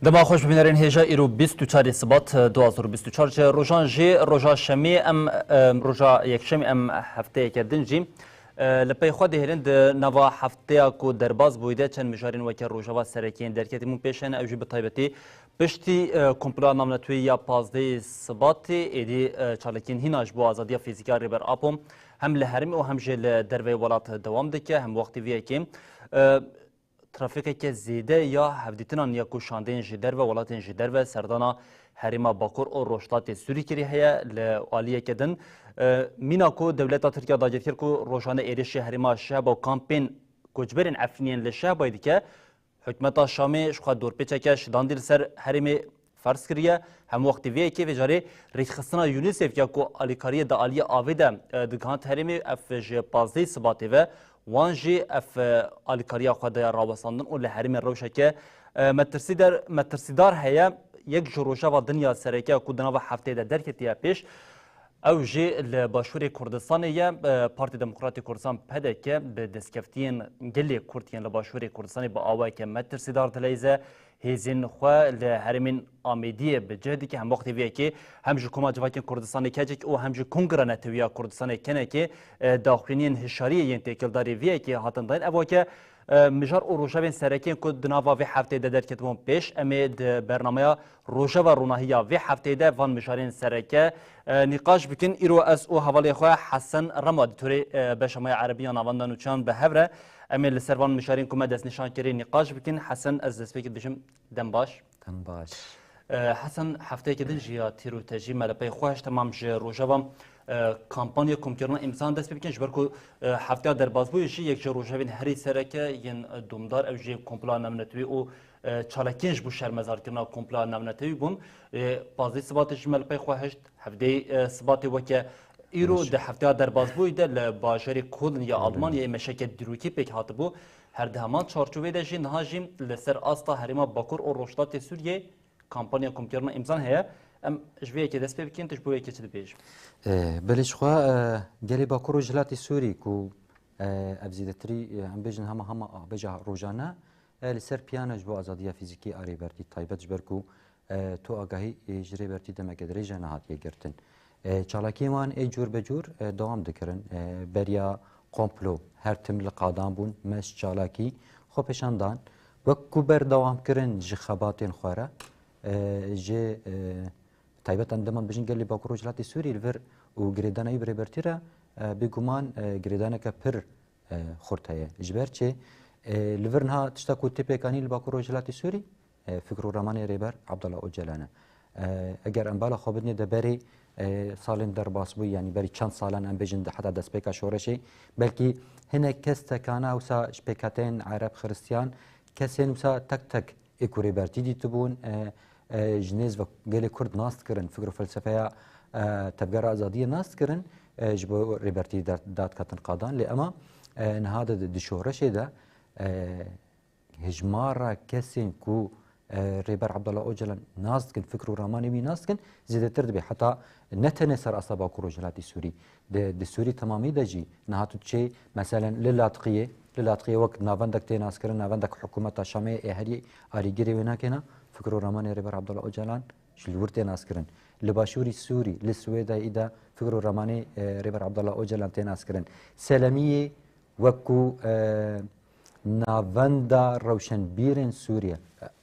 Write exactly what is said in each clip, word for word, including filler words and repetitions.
Dema xweş bibînerên hêja, îro bîst û çarê Sibat, du hazar û bîst û çar ji rojan jî roja şemê em, e, roja yekşemê em hefteyeke din jî, e, li pey xwe dihêlin. Di nava hefteya ku derbas bûyî de çend mijarên weke Rojava serekiyên derketî bûn pêş, hene ew jî bi taybetî piştî, e, komploya navnetewî ya pazdehê Sibatê êdî, e, çalakiyên hîna ji bo azadiya fîzîkî ya Rêber Apo hem li herêmê û hem jî li derveyê welat dewam dike. Hem wextê vê yekê, e, trafîkeke zêde ya hevdîtinan ya ku şandeyên ji derve welatên ji derve serdana herêma Bakur û Rojhilatê Sûrî kirî heye. Li aliyeke din, e, mîna ku dewleta Tirkiye dagir kir ku rojane êrişê herêma Şehba û kampên koçberên Efrîniyên li Şehbayê dike, hikûmeta Şamê ji xwe dorpêçeke şidandî li ser herêmê ferz kiriye. Hemû wextê vê yekê vê carê rêkxistina UNICEF ya ku alîkariyê di aliyê avê de, e, digihand herêmê, ev ji pazdehê Sibatê ve wan jî ev, e, alîkariya xwe daye rawestandin û li herêmê rewşeke, e, metirsîder-, metirsîdar heye. Yek ji rojeva din ya sereke ku di nava hefteyê de derketiye pêş, ew jî li Başûrê Kurdistanê ye. E, Partî Demokratî Kurdistan, P D K, bi destkeftiyên gelê Kurd yên li Başûrê Kurdistanê bi awayeke metirsîdar dileyze. Hêzên xwe li herêmên Amêdiyê bi cih dike. Hem wextê vê yekê hem ji Koma Civakên Kurdistanê, KECEK, û hem jî Kongra Netewî ya Kurdistanê, KNK'ê, e, daxuyaniyên hişyariyê yên têkildarî vê yekê hatin dayîn. Ev weke, e, mijar û rojevên serekên ku di nava vê hefteyê de derketibûn pêş. Em ê di bernameya Rojeva Ronahî ya vê hefteyê de van mijarên sereke, e, nîqaş bikin. Îro ez û hevalê xwe Hesen Remo, edîtorê, e, beşa me ya erebî ya navenda nûçeyan bi hev re, em ê li ser van mijarên ku me destnîşan kirî nîqaş bikin. Hesen, ez destpêkê dibêjim dem baş. Dem baş. E, Hesen, hefteyeke din jî ya tîr û tejî me li pey xwe hişt, temam ji rojeva, e, kampanya komkirina îmzan dest pê bikin, ji ber ku, e, hefteya derbasbûyî jî yek ji rojevên herî sereke yên domdar, ew jî komploya navnetewî û, e, çalakiyên ji bo şermezarkirina komploya navnetewî bûn. E, pazdehê Sibatê jî me li pey xwe hişt, hevdehê, e, Sibatê weke îro. Baş. Di hefteya derbasbûyî de li bajarê Kolin ya Kolin. Almanyayê meşeke dîrokî pêk hatibû. Her di heman çarçovê de jî niha jî li ser asta herêma Bakur û Rojhilatê Sûriyê kampanya komkirina îmzan heye. Em ji vê yekê dest pê bikin, tu ji bo yekê çi dibêjî? E, belê ji xwe, e, gelê Bakur û Rojhilatê Sûrî ku, e, ev zêdetirî, e, em bêjin hema hema avêja rojane, e, li ser piyane ji bo azadiya fîzîkî a Rêbertî taybet ji ber ku, e, tu agahî, e, ji Rêbertî demeke dirêj e nehatiye girtin. E, çalakiyên wan ê cûr be cûr, e, dewam dikirin. E, beriya komplo her tim li qadan bûn, me ji çalakî xwe pêşan dan. Wek ku berdewam kirin ji xebatên xwe re, e, ji, e, taybet em dema dibêjin gelê Bakur Rojhilatê Sûrî li vir û girêdana wî bi Rêbertî re, e, bêguman, e, girêdaneke pir, e, xurt heye. Ji ber çi? E, li vir niha tişta ku tê pêkanîn li Bakur Rojhilatê Sûrî, e, fikr û ramanê Rêber Abdullah Ocalan e. E, eger em bala xwe bidinê de berê, e, salên derbasbûyî, yanî berî çend salan em bêjin de heta destpêka şoreşê, belkî hinek kes tekana wisa ji pêkhateyên Ereb Xiristiyan, kesên wisa tek tek ê ku Rêbertî dîtibûn, e, e, ji nêz ve gelê Kurd nas dikirin, fikr û felsefeya, e, Tevgera Azadiyê nas dikirin, e, ji bo Rêbertî da-, dadiketin qadan. Lê ema, e, niha de di, di şoreşê de, e, hejmara kesên ku, e, Rêber Abdullah Ocalan nas dikin, fikr û ramanê wî nas dikin, zêdetir dibe. Heta ne tenê ser asta Bakur Rojhilatê Sûrî, di, di Sûrî temamî de jî niha tu diçê, meselen, li Latqiyê, li Latqiyê wek navendek tê naskirin, navendek hikûmeta Şamê ê herî alîgirê wê nakêna, fikr û ramanê Rêber Abdullah Ocalan ji li wir tê naskirin. Li Başûrî Sûrî, li Swêdayê de fikr û ramanê, e, Rêber Abdullah Ocalan tê naskirin. Selemiyê wek ku, e, navenda rewşenbîrên Sûriye,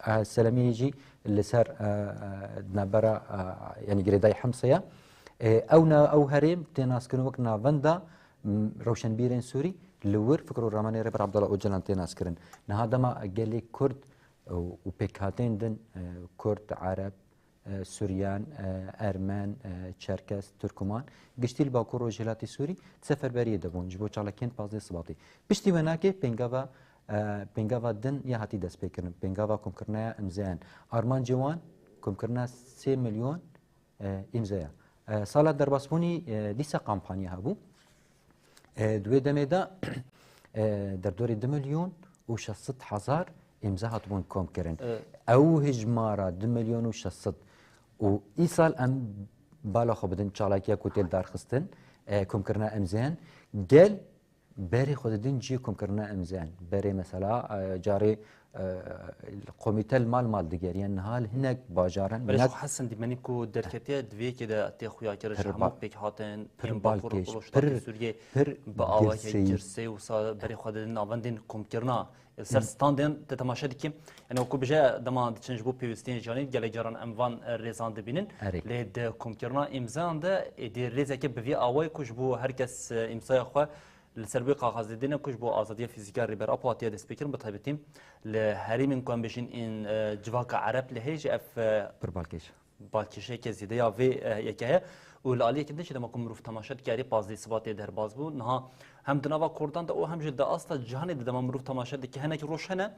e, Selemiyê jî li ser, e, e, navbera, e, yanî girêdayî Himsê ye. E, ew na-, ew herêm tê naskirin wek navenda, m, rewşenbîrên Sûrî, li wir fikr û ramanê Rêber Abdullah Ocalan tê naskirin. Niha dema gelê Kurd û, û pêkhateyên din, e, Kurd, Ereb, e, Suryan, e, Ermen, e, Çerkes, Turkuman, giştî li Bakur Rojhilatê Sûrî di seferberiyê de bûn ji bo çalakiyên pazdeh Sibatê. Piştî wênakê pêngava, e, pêngava din ya hatî destpêkirin, pêngava komkirina ya îmzeyan. Armancê wan komkirina sê milyon, e, îmzeya. E, sala derbasbûnî, e, dîsa kampanya hebû. E, di wê demê de, e, derdorê du milyon û şeş sed hezar îmze hatibûn komkirin. E, Ew hijmara du milyon û şeş sed û îsal em bala xwe bidin çalakiya ku tê darxistin, e, komkirina îmzeyan. Gel berê xwe didin cihê komkirina imzayan. Berê mesela, e, carê, e, komîte li mal mal digeriyan. Niha li hinek bajaran, Belê minak ji xwe Hesen dîmenî ku derketiye di vê yekê de tê xuyakirin ji Pir hemû ba-, pêkhatin pir ên Bakur û balkêş, Rojhilatê pir, Sûriyê pir bi awayeke girsê. Girsê û sa berê xwe didin navendên komkirina. Li ser Hı. standên te temaşe dikî. Yani wekû bije dema diçin ji bo pêwîstiyên jiyanî gelek caran em van, e, rêzan dibînin. Erê. Lê di komkirina îmzayan de êdî rêzeke bi vî awayî ku ji bo her kes, e, îmzaya xwe li ser wê kaxezê dîne ku ji bo azadiya fîzîka Rêber Apo hatiye destpêkirin, bi taybetî li herêmên ku em bêjin ên, e, civaka Ereb lê heye jî ev, e, Pir balkêş. balkêşeke zêde ya vê, e, yeke heye. Û li aliyekî din jî dema ku mirov temaşe dike, erê pazdehê Sibatê derbas bû. Niha hem di nava Kurdan de û hem jî di asta cîhanê de dema mirov temaşe dike, hinek roj hene.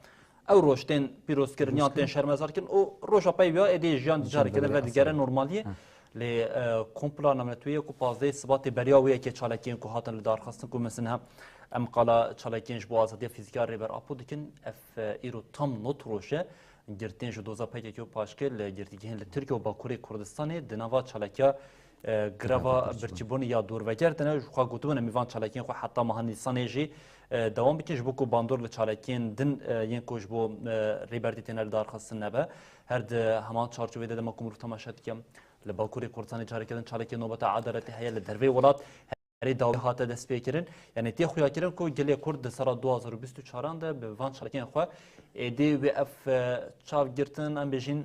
Ew roj tên pîrozkirin yan tên Pîrozkirin. şermezarkirin û roja pey wî ya êdî jiyan Jiyan carekê de vedigere vedigere normaliyê. Ha. Lê, e, kompla navnetewî ye ku pazdehê Sibatê beriya wê yekê çalakiyên ku hatin li dar xistin ku mezin he. Em qala çalakiyên ji bo azadiya fîzîka Rêber Apo dikin. Ev, e, îro tam nod roj e. Girtiyên ji doza P K K û paşkê li girtîgehên li Tirkiye û Bakurê Kurdistanê di nava çalakiya, e, greva Greva birçîbûn. birçîbûnê ya dorveger de ne. Ji xwe gotibûn, em ê van çalakiyên xwe heta meha Nîsanê jî, e, dewam bikin, ji bo ku bandor li çalakiyên din, e, yên ku ji bo, e, Rêbertî têne li dar xistin nebe. Her di heman çarçovê de dema ku mirov temaşe dike, li Bakurê Kurdistanê careke din çalakiyên nobeta edaletê heye, li derveyê welat Erê dawî hate destpêkirin. Yani tê xuyakirin ku gelê Kurd di sala du hazar û bîst û çaran de bi van çalakiyên xwe êdî wê ev, e, çav girtin, em bêjin,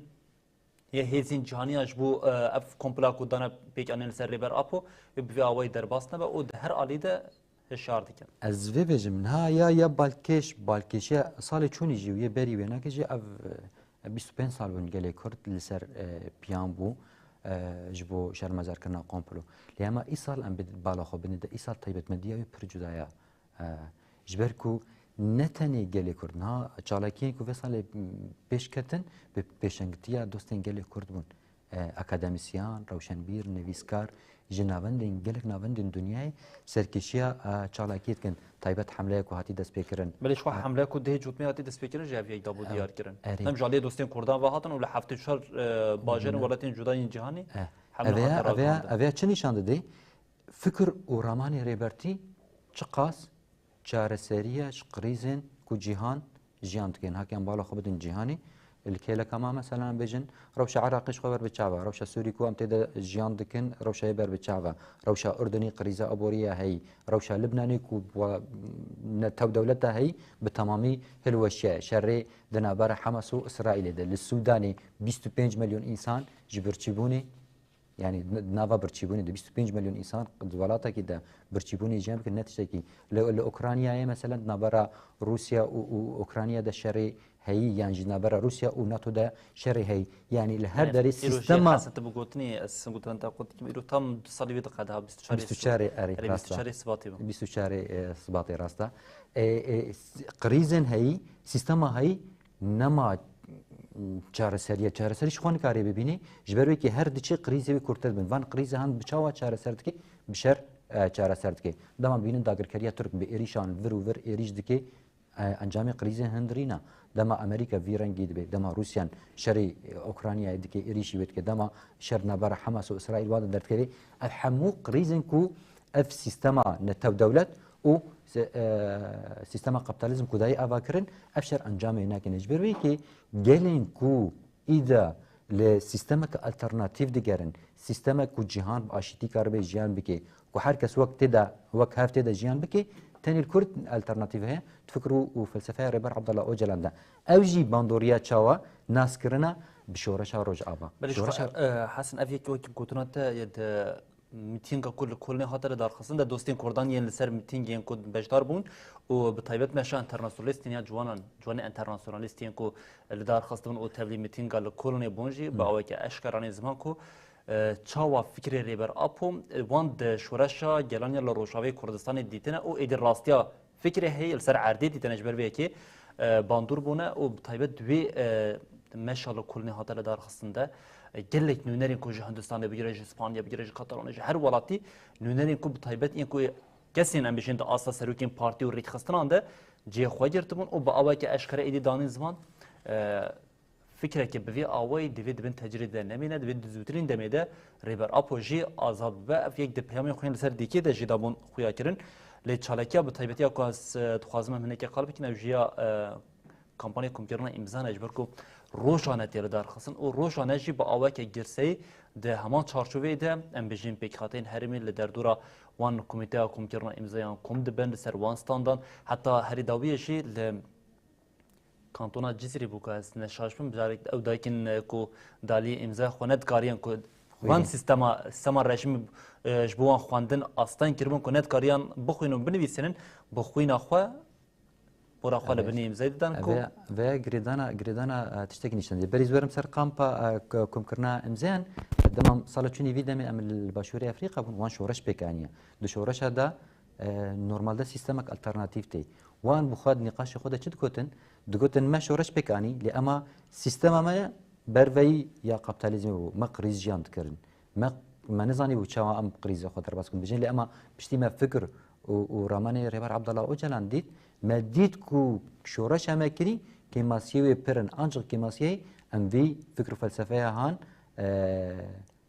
yê hêzên cihaniya ji bo, e, ev kompla ku dane pêkanîn li ser Rêber Apo, wê bi vê awayî derbas nebe û di her alî de hişyar dikin. Ez vê bêjim, niha ya, ya balkêş, balkêşiya salê çûnî jî û yê berî wênakê jî ev, e, bîst û pênc sal bûn gelê Kurd li ser, e, piyan bû, e, ji bo şermezarkirina komplo. Lê hema îsal em bi bala xwe bidin de, îsal taybetmendiya wê pir cuda ye. E, ji ber ku ne tenê gelê Kurd, niha çalakiyên ku vê salê, m, pêş ketin, bi pêşengitiya dostên gelê Kurd bûn. E, akademîsyan, rewşenbîr, nivîskar, ji navendên, gelek navendên dinyayê serkêşiya, e, çalakiyê dikin. Taybet hemleya ku hatî destpêkirin. Belê ji xwe E, hemleya ku dihê cotmê hatî destpêkirin jî ev yek dabû E, diyar kirin. erê. Hem ji aliyê dostên Kurdan ve hatin û li heftê û çar, e, bajarên Hı hı. welatên cuda yên cîhanê E, hemle ev ya, hate ev ya, ragihandin. ev ya çi nîşan dide? Fikir û ramanê Rêbertî çiqas çareseriya ji krîzên ku cîhan jiyan dike. Niha ke em bala xwe bidin cîhanê, li kêleka me, meselan, em bêjin, rewşa Iraqê ji xwe ber bi çav e, rewşa Sûrî ku em tê de jiyan dikin, rewşa yê ber bi çav e, rewşa Urdunê krîza aborî ya heyî, rewşa Libnanê ku wa-, netew dewleta heyî bi temamî hilweşiye, şerê di navbera Hamas û Îsraîlê de, li Sûdanê bîst û pênc milyon însan ji birçîbûnê, Yanî n-, nava birçîbûnê de bîst û pênc milyon însan di welatekî de birçîbûnê jiyan bikin, ne tiştekî. Li, li Ukraynayê mesela di navbera Rûsya û, û Ukrayna de şerê heyî, yan jî navbera Rûsya û NATO de şerê heyî. Yanî li her Evet, derê îro jî sîstema Hesen, tu bi gotinê, ez gotina te qut dikim, îro tam du salî wê diqede ha, bîst û çarê bîst û çarê, erê, erê, rast e. bîst û çarê Sibatê bû. Bîst û çarê, e, Sibatê, rast e. E, e, s-, krîzên heyî, sîstema heyî nema çareseriye. Çareserî ji xwe nikarê bibînî. Ji ber wê kê her diçe krîzê wê kûrtir bin. Van krîze han bi çawa çareser dike? Bi şer, e, çareser dike. Dema bînin dagirkeriya Tirk bi êrîşan vir û vir êrîş dike, e, encamê krîzê hindirîna. Dema Amerîka vî rengî dibe, dema Rûsyan şerê, e, Ukraynayê dike, êrîşî wê dike, dema şer navbera Hamas û Îsraîl wan de derdikeve, ev hemû krîzên ku ev sîstema netew dewlet û se-, e, sîstema kapitalizm ku dayê ava kirin, ev şer encamê nake. Ji ber wê yekê gelên ku îda li sîstemeke alternatîf digerin, sîstemek ku cîhan bi aşîtî karibe jiyan bike, ku her kes wek tê de, wek hev tê de jiyan bike, tenê li Kurd alternatîf heye, di fikir û, û felsefeya Rêber Abdullah Ocalan de. Ew jî bandoriya çawa nas kirina bi şoreşa Rojava. Belê, Şoreşa e, Hesen, ev yek wekî gotina te ye di Mîtînga ku li Kolnê hate lidarxistin de dostên Kurdan yên li ser mîtîngên ku beşdar bûn û bi taybet meşa enternasyonalîstên ya ciwanan, ciwanê enternasyonalîst yên ku lidarxistibûn û tevlî mîtînga li Kolnê bûn jî bi Hmm. aweke eşkera anî ziman ku, e, çawa fikrê Rêber Apo, e, wan di şoreşa gelan ya li Rojavayê Kurdistanê dîtine û êdî rastiya fikrê heye li ser erdê dîtine ji ber vê yekê, e, bandor bûne û bi taybet di wê, e, meşa li Kolnê hate lidarxistin de, e, gelek nûnerên ku ji Hindistanê bigire, ji Spanya bigire, ji Katalonê, ji her welatî nûnerên ku bi taybet yên ku kesên em bêjin di asta serokên partî û rêkxistinan de cihê xwe girtibûn û bi awayeke eşkere êdî danîn ziman, e, Fikreke bi vî awayî divê di bin tecrîdê de nemîne, divê di zûtirîn demê de Rêber Apo jî azad bibe. Ev yek di peyamên xwe yên li ser dîkê de jî dabûn xuya kirin. Lê çalakiya bi taybetiya ku ez, e, dixwazim em hinekî qal bikin, ew jî ya, e, kampanya komkirina îmzan e, ji ber ku rojane tê lidarxistin û rojane jî bi aweke girseyî di heman çarçoveyê de, em bêjin pêkhateyên herêmî li derdora wan komîteya komkirina îmzayan kom dibin, li ser wan standan, heta herî dawiyê jî li Kantona Cizîrê bû ku ez ne şaş bim, carek ew dayikên, e, ku daliyê îmzaya xwe nedikariyan ku van Xwînê. sîstema, sîstema rejîmê, e, ji bo wan xwendin asteng kiribûn ku nedikariyan bixwînin û binivîsînin, bi xwîna xwe, pora xwe li Evet. binê îmzayê didan ku Vê, vê girêdana, girêdana, e, tiştekî nîşan dide. Berî ez werim ser kampa, e, k-, komkirina îmzayan, dema sala çûnî vî demê em li Başûrê Efrîqa bûn, wan şoreş pêk aniye. Di şoreşa de, e, normalde sîstemek alternatîf tê. Wan bi xwe di nîqaşê xwe de çi digotin? Digotin me şoreş pêk anî, lê ema sîstema me berveyî ya kapitalizmê bû. Me krîz jiyan dikirin. Me, me nizanîbû çawa em krîzê xwe derbas bikin. Dijin lê ema piştî me fikir û, û ramanê Rêber Abdullah Ocalan dît, me dît ku şoreşa me kirî, kêmasiyê wê pir in. Ancik kêmasiyê em vî fikir û felsefeya han, e,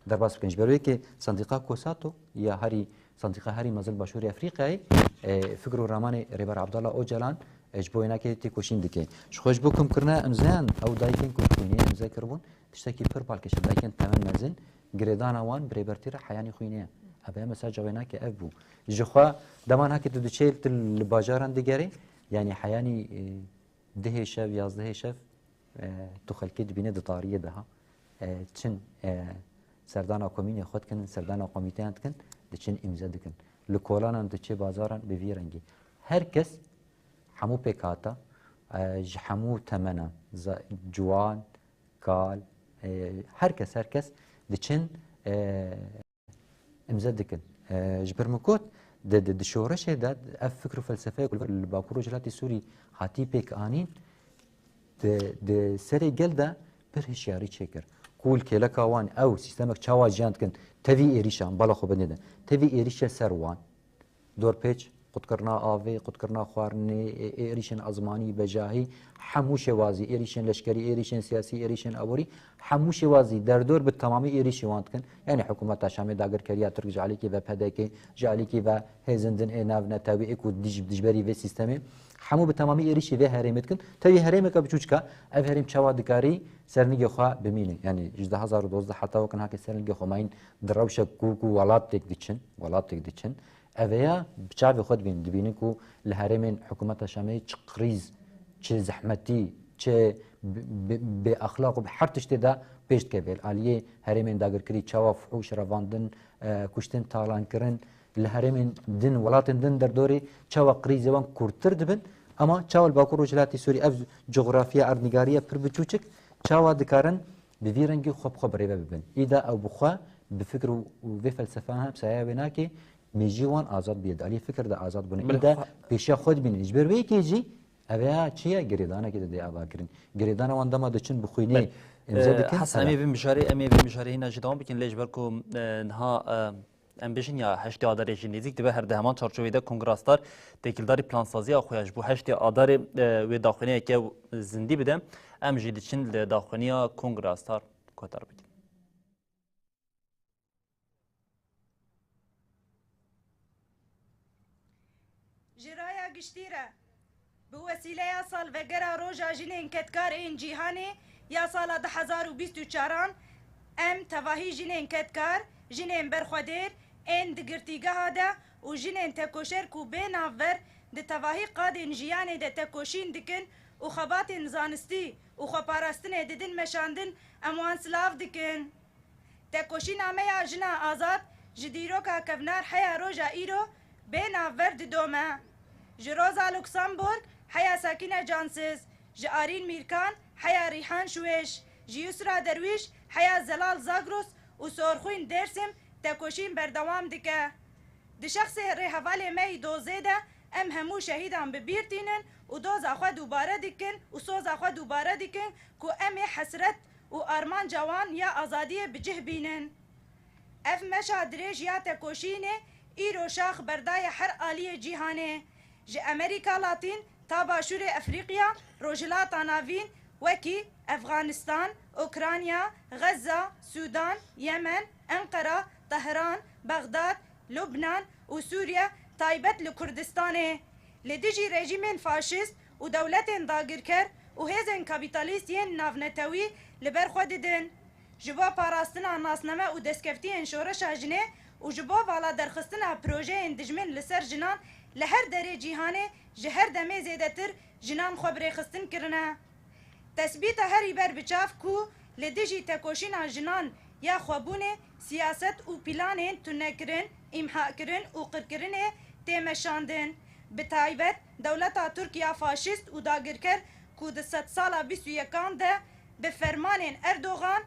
derbas bikin. Ji ber wê ke Sendîqa Kosato ya herî, sendîqa herî mezin Başûrê Efrîqayê, e, fikr û ramanê Rêber Abdullah Ocalan, e, ji bo wênakê têkoşîn dike. Ji xwe ji bo komkirina îmzayan, ew dayikên ku xwînê îmze kiribûn, tiştekî pir balkêş e. Dayikên temen mezin, girêdana wan bi rêbertî re heyanî xwînê ye. Ev e mesaja wênakê ev bû. Ji xwe deman heke tu diçê tu li bajaran digerê, yanî heyanî, e, Dihê şev, yazdehê şev, e, tu xelkê dibîne di tariyê de ha. E, çin, e, serdana komînê xwe dikin, serdana komîteyan dikin, diçin îmze dikin. Li kolanan diçê bazaran bi vî rengî. Her kes, hemû pêkhata, e, ji hemû temenan, za-, ciwan, kal, e, her kes, her kes diçin, e, îmze dikin. E, ji ber min got, di, di, di şoreşê de ev fikr û felsefeyek li Bakur Rojhilatê Sûrî hatî pêk anîn, di, di serê gel de pir hişyarî çêkir. Ku li kêleka wan ew sîstemek çawa jiyan dikin, tevî êrîşan, bala xwe binêdin, tevî êrîşe ser wan, dorpêç, qutkirina avê, qutkirina xwarinê, ê-, ê-, êrîşên ezmanî, bejahî, hemû şêwazî, êrîşên leşkerî, êrîşên siyasî, êrîşên aborî, hemû şêwazî derdor bi temamî êrîşê wan dikin. Yanî hikûmeta Şamê dagirkeriya Tirk ji alîkî ve P D K, ji alîkî ve hêzên din ê nav netewî ê ku dij-, dijberî vê sîstemê, hemû bi temamî êrîşî vê herêmê dikin. Tevî herêmeke biçûçik e, ev herêm çawa dikarî ser nigê xwe bimîne? Yanî ji du hezar û dozdeh heta wek niha ke ser nigê xwe mayîn di rewşek ku, ku welatek diçin, welatek diçin. Ev ya bi çavê xwe dibînin. Dibînin ku li herêmên hikûmeta Şamê çi krîz, çi zehmetî, çi bi, bi, bêexlaq û bi her tiştê de pêş dikeve. Li aliyê herêmên dagirkirî çawa fuhûş revandin, e, kuştin, talankirin, li herêmên din, welatên din derdorê çawa krîzê wan kûrtir dibin. Ema çawa li Bakur Rojhilatê Sûrî ev coxrafiya erdnîgariya pir biçûçik, çawa dikarin bi vî rengî xwe bi xwe birêve bibin. Îda ew bi xwe, bi fikir û, û vê felsefeyan hemsaya wê nake, mêjî wan azad bûye, di aliyê fikir de azad bûne. Belê Îda xwe- pêşiya xwe dibînin. Ji ber wê yekê jî, ev ya çi ye? Girêdanekê de dê ava kirin. Girêdana wan dema diçin bi xwînê Belê. îmze Ee, dikin, Hesen, em ê ev e. vê mijarê, em ê vê mijarê hîna jî dewam bikin, lê ji ber ku, e, niha, e, em bêjin ya heştê Adarê jî nêzîk dibe, her di heman çarçoveyê de Kongra Star têkildarî plansaziya xwe ya ji bo heştê Adarê, e, wê daxuyaniyeke zindî bide. Em jî diçin li daxuyaniya Kongra Star kotar bikin. Ji raya giştî re, bi wesîleya salvegera Roja Jinên Kedkar ên Cîhanê ya sala du hezar û bîst û çaran, em tevahî jinên kedkar, jinên berxwedêr ên di girtîgeha de û jinên tekoşer ku bê navber di tevahî qadên jiyanê de tekoşîn dikin û xebatên zanistî û xweparastinê didin meşandin, em wan silav dikin. Tekoşîna me ya Jina Azad ji dîroka kevnar heya roja îro bê navber didome. Ji Roza Luxemburg heya Sakîne Cansiz, ji Arîn Mîrkan heya Rîhan Şuêş, ji Yusra Derwîş heya Zelal Zagros û Sorxwîn Dêrsim tekoşîn berdewam dike. Di şexsê rêhevalê me yî dozê de em hemû şehîdan bi bîr tînin û doza xwe dubare dikin û soza xwe dubare dikin ku em ê hesret û armanca wan ya azadiyê bi cih bînin. Ev meşa dirêj ya tekoşînê îro şax berdaye her aliyê cîhanê. Ji Amerîka Latîn ta Başûrê Efrîqya, Rojhilata Navîn, wekî Efxanistan, Ukrayna, Xezza, Sûdan, Yemen, Enqera, Tehran, Bexdad, Lubnan û Sûriye taybet li Kurdistanê, li dijî rejîmên faşîst û dewletên dagirker û hêzên kapîtalîst yên navnetewî li ber xwe didin. Ji bo parastina nasname û destkeftiyên şoreşa jinê û ji bo vala derxistina projeyên dijmin li ser jinan li her derê cîhanê ji her demê zêdetir jinan xwe birêxistin kirine. Tesbîta herî ber bi çav ku li dijî tekoşîna jinan ya xwebûnê siyaset û planên tunekirin, îmhakirin û qirkirinê tê meşandin. Bi taybet dewleta Tirk ya faşîst û dagirker ku di sedsala bîst û yekan de bi fermanên Erdogan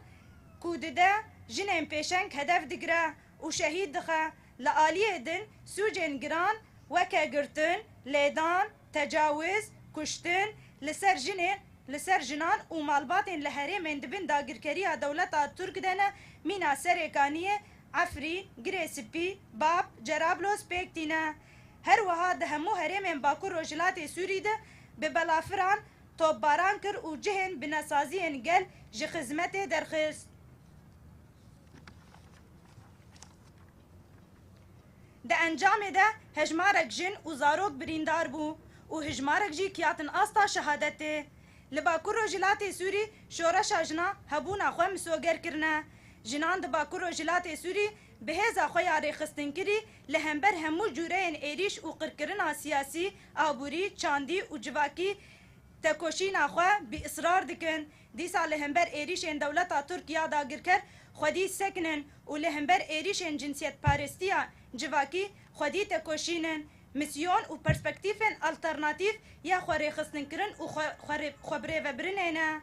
ku dide jinên pêşeng hedef digire û şehîd dixe, li aliyê din sûcên giran weke girtin, lêdan, tecawiz, kuştin li ser jinên, li ser jinan û malbatên li herêmên di bin dagirkeriya dewleta Tirk de ne, mîna Serêkaniyê, Efrîn, Girê Spî, Bab, Cerablus pêk tîne. Her wiha di hemû herêmên Bakur Rojhilatê Sûrî de bi belafiran topbaran kir û cihên binesaziyên gel ji xizmetê derxist. Di encamê de hejmarek jin û zarok birîndar bû û hejmarek jî kiyatin asta şehadetê. Li Bakur Rojhilatê Sûrî şoreşa jinan hebûna xwe misoger kirine. Jinan di Bakur Rojhilatê Sûrî bi hêza xwe ya rêxistinkirî li hember hemû cûreyên êrîş û qirkirina siyasî, aborî, çandî û civakî tekoşîna xwe bi israr dikin. Dîsa li hember êrîşên dewleta Tirk ya dagirker xwedî sekinin û li hember êrîşên cinsiyetparêstiya civakî xwedî tekoşînin. Misyon û perspektîfên alternatîf ya xwe rêxistinkirin û xwe, xwe rê-, xwe birêvebirinê ne.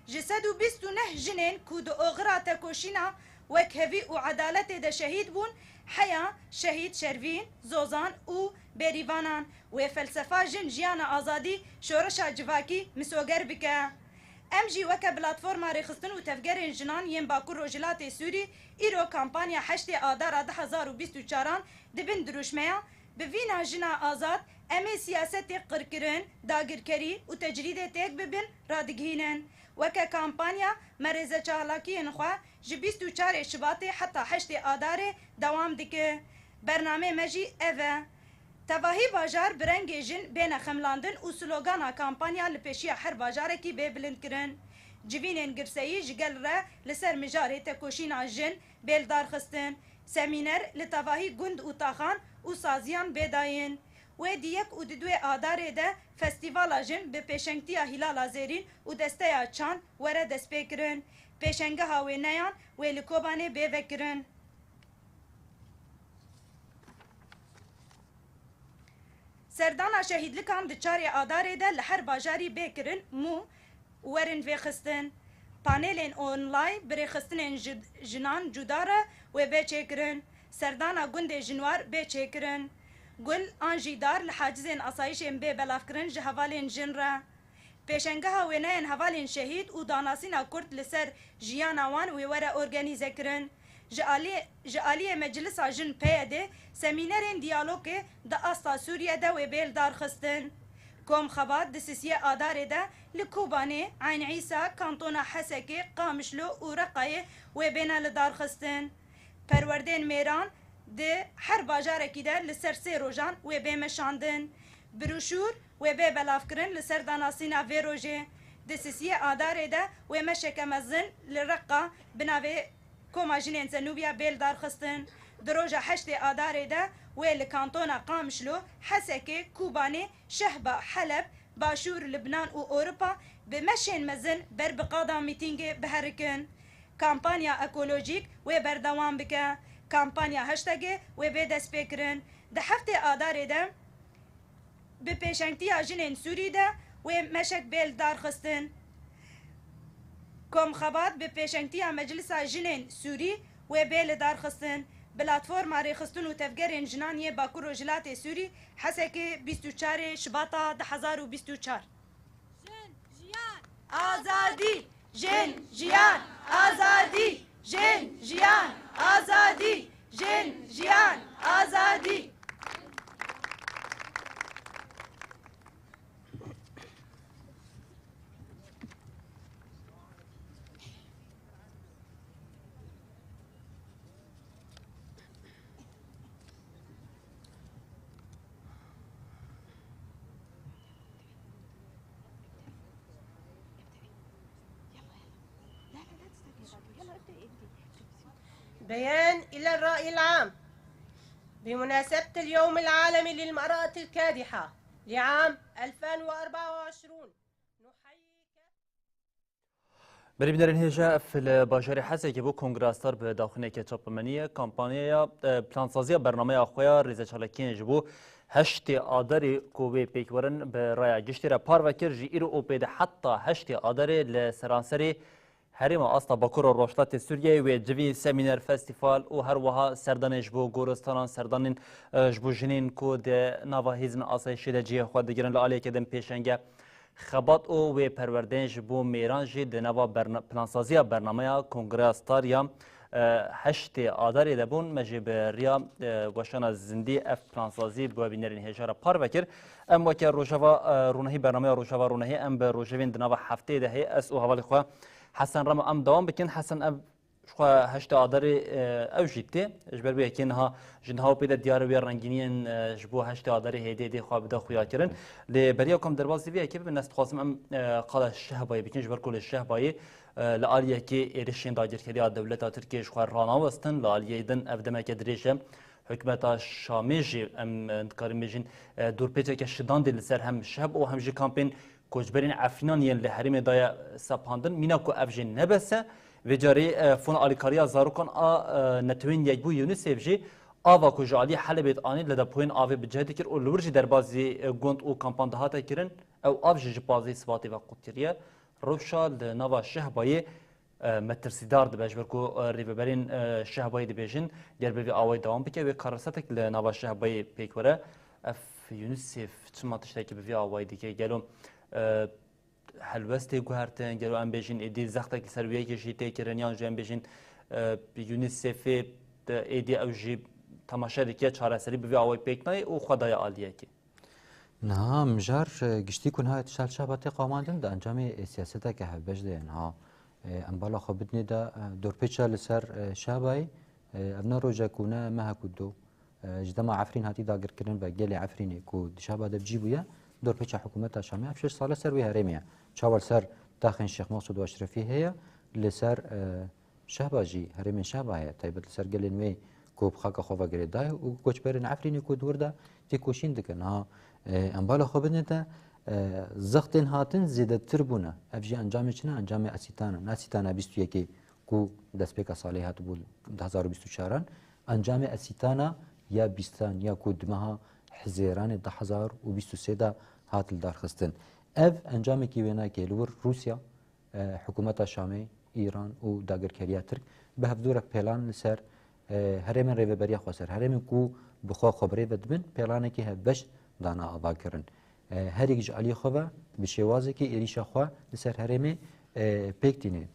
Ji sed û bîst û neh jinên ku di oxira tekoşîna wekhevî û edaletê de şehîd bûn, heya Şehîd Şervîn, Zozan û Bêrîvanan wê felsefa jin, jiyana azadî, şoreşa civakî misoger bike. Em jî weke Platforma Rêxistin û Tevgerên Jinan yên Bakur Rojhilatê Sûrî îro kampanya heştê Adara du hezar û bîst û çaran di bin dirûşmeya Bi vîna jina azad, em ê siyasetê qirkirin, dagirkerî û tecrîdê têk bibin radigihînin. Weke kampanya, me rêzeçalakiyên xwe ji bîst û çarê Şibatê heta heştê Adarê dewam dike. Bernameyê me jî ev e. Tevahî bajar bi rengê jin bêne xemlandin û slogana kampanya li pêşiya her bajarekî bê bilindkirin. Civînên girseyî ji gel re li ser mijarê tekoşîna jin bê lidarxistin. Semîner li tevahî gund û taxan û saziyan bê dayîn. Wê di yek û di duê Adarê de Festîvala Jin bi pêşengtiya Hîlala Zêrîn û Desteya Çand were destpêkirin. Pêşengeha wêneyan wê li Kobanê bê vekirin. Serdana şehîdlikan di çarê Adarê de li her bajarî bê kirin mû û werin vêxistin. Panelên online bi rêxistinên ji, jinan cuda re wê bê çêkirin. Serdana gundê Jinwar bê çêkirin. Gul an jî dar li hacizên asayişên bê belavkirin ji hevalên jin re. Pêşengeha wêneyên hevalên şehîd û danasîna kurt li ser jiyana wan wê were organîzekirin. Ji aliyê, ji aliyê Meclisa Jin P Y D semînerên diyalogê di asta Sûriye de wê bê lidarxistin. Kom Xebat di sisiyê Adarê de li Kobanê, Eyn Îsa, Kantona Hesekê, Qamişlo û Reqayê wê bêne lidarxistin. Perwerdên mêran di her bajarekî de li ser sê rojan wê bê meşandin. Broşûr wê bê belavkirin li ser danasîna vê rojê. Di sisiyê Adarê de wê meşeke mezin li Reqa bi navê Koma Jinên Zenûbiya bê lidarxistin. Di roja heştê Adarê de wê li kantona Qamişlo, Hesekê, Kobanê, Şehba, Heleb, Başûr, Libnan û Ewropa bi meşên mezin ber bi qada mîtîngê biherikin. Kampanya ekolojîk wê berdewam bike. Kampanya hashtagê wê bê destpêkirin. Di heftê Adarê de bi pêşengtiya jinên Sûrî de wê meşek bê lidarxistin. Kom Xebat bi pêşengtiya Meclisa Jinên Sûrî wê bê lidarxistin. Platforma Rêxistin û Tevgerên Jinan yê Bakur Rojhilatê Sûrî, Hesekê, bîst û çarê Şibata du hezar û bîst û çar. Jin, jiyan, azadî! Jin, jiyan, azadî! Jin, jiyan, azadî! Jin, jiyan, azadî! بيان إلى الرأي العام بمناسبة اليوم العالمي للمرأة الكادحة لعام ألفين وأربعة وعشرين. نحيي Berî bînerên hêja, ev li bajarê Hesekê bû. Kongreya Star bi daxuyaniyeke çapemeniyê kampanyaya, e, plansaziya bernameya xwe ya rêzeçalakiyên ji bo heştê Adarê ku wê pêk werin bi raya giştî re parve kir. Ji îro û pê de heta heştê Adarê li seranserê herêma asta Bakur û Rojhilatê Sûriyeyê wê civîn, semîner, festîval û her wiha serdanên ji bo goristanan, serdanên, e, ji bo jinên ku di nava hêzên asayîşê de cihê xwe digirin li aliyeke din pêşenge. Xebat û wê perwerdeyên ji bo mêran jî di nava berna-, plansaziya bernameya Kongreya Star ya, e, heştê Adarê de bûn. Me jî bi riya, e, weşana zindî ev plansazî bi we bînerên hêja re parve kir. Em weke Rojava, e, Ronahî, bernameya Rojava Ronahî, em bi rojevên di nava hefteyê de heye. Ez û hevalê xwe Hesen Remo em dewam bikin. Hesen, ev Ji xwe heştê Adarê, e, ew jî tê. Ji ber wê yekê niha ji niha û pê de diyar e wê rengîniyên, e, ji bo heştê Adarê hêdî hêdî xwe bide xuyakirin. Lê beriya ku em derbasî vê yekê bibin, ez dixwazim em, e, qala Şehbayê bikin, ji ber ku li Şehbayê, e, li aliyekê êrişên dagirkeriya dewleta Tirkiyê ji xwe ranawestin, li aliyê din ev demeke dirêj e. Hikûmeta Şamê jî em, e, dikarin bêjin, e, dorpêçeke şidandê li ser hem Şehb û hem jî kampên koçberên Efrînan yên li herêmê daye sepandin. Mîna ku ev jî nebes e, vê carê, e, fona alîkariya zarokan a, e, Netewên Yekbûyî, UNICEF, jî ava ku ji aliyê Helebê dianî li depoyên avê bi cih dikir û li wir jî derbazî, e, gund û kampan dihate kirin, ew av jî ji pazdehê Sibatê ve qut kiriye. Rewşa li nava Şehbayê, e, metirsîdar dibe, ji ber ku, e, rêveberên, e, Şehbayê dibêjin, ger bi vî awayî dewam bike, wê karesetek li nava Şehbayê pêk were. Ev UNICEF çima tiştekî bi vî awayî dike? Gelo, e, helwest tê guhertin, gelo em bêjin êdî zextek li ser wê yekê jî tê kirin, yan jî em bêjin, e, UNICEFê de êdî ew jî temaşe dike, çareserî bi vî awayî pêk nayê û xwe daye aliyekê. Niha mijar, e, giştî ku niha tişta li Şehba tê qamandin, di encamê, e, siyaseteke hevbeş de ye niha. E, em bala xwe bidinê de, e, dorpêça li ser, e, Şehbayê, e, ev ne rojek û ne mehek û do. E, ji dema Efrîn hatî dagirkirin ve gelê Efrînê ku di Şehba de bi cî bûye, dorpêça hikûmeta Şamê ev şeş sal e ser wê herêmê ye. Çawa li ser taxên Şêx Mesûd û Eşrefî heye, li ser, e, Şehba jî, herêmên Şehba heye, taybet li ser gelên wê ku bi xaka xwe ve girêdayê û koçberên Efrînê ku di wir de têkoşîn dikin. Ha, e, em bala xwe bidinê te, e, zextên hatin zêdetir bûne. Ev jî encamê çi ne? Encamê Esîtan e. Ne Esîtana bîst û yekê ku destpêka salê hatibû di hezar û bîst û çaran. Encamê Esîtana ya bîstan ya ku di meha Hizêranê du hezar û bîst û sê de hat lidarxistin. Ev encamekî wênakê li wir Rûsya, e, hikûmeta Şamê, Îran û dagirkeriya Tirk bi hevdû re pêlan li ser, e, herêmên rêveberiya xweser, herêmên ku bi xwe xwe bi rê ve dibin, pêlanekî hevbeş dane avakirin. E, her yek ji aliyê xwe ve bi şêwazekî êrîşa xwe li ser herêmê, e, pêk tîne.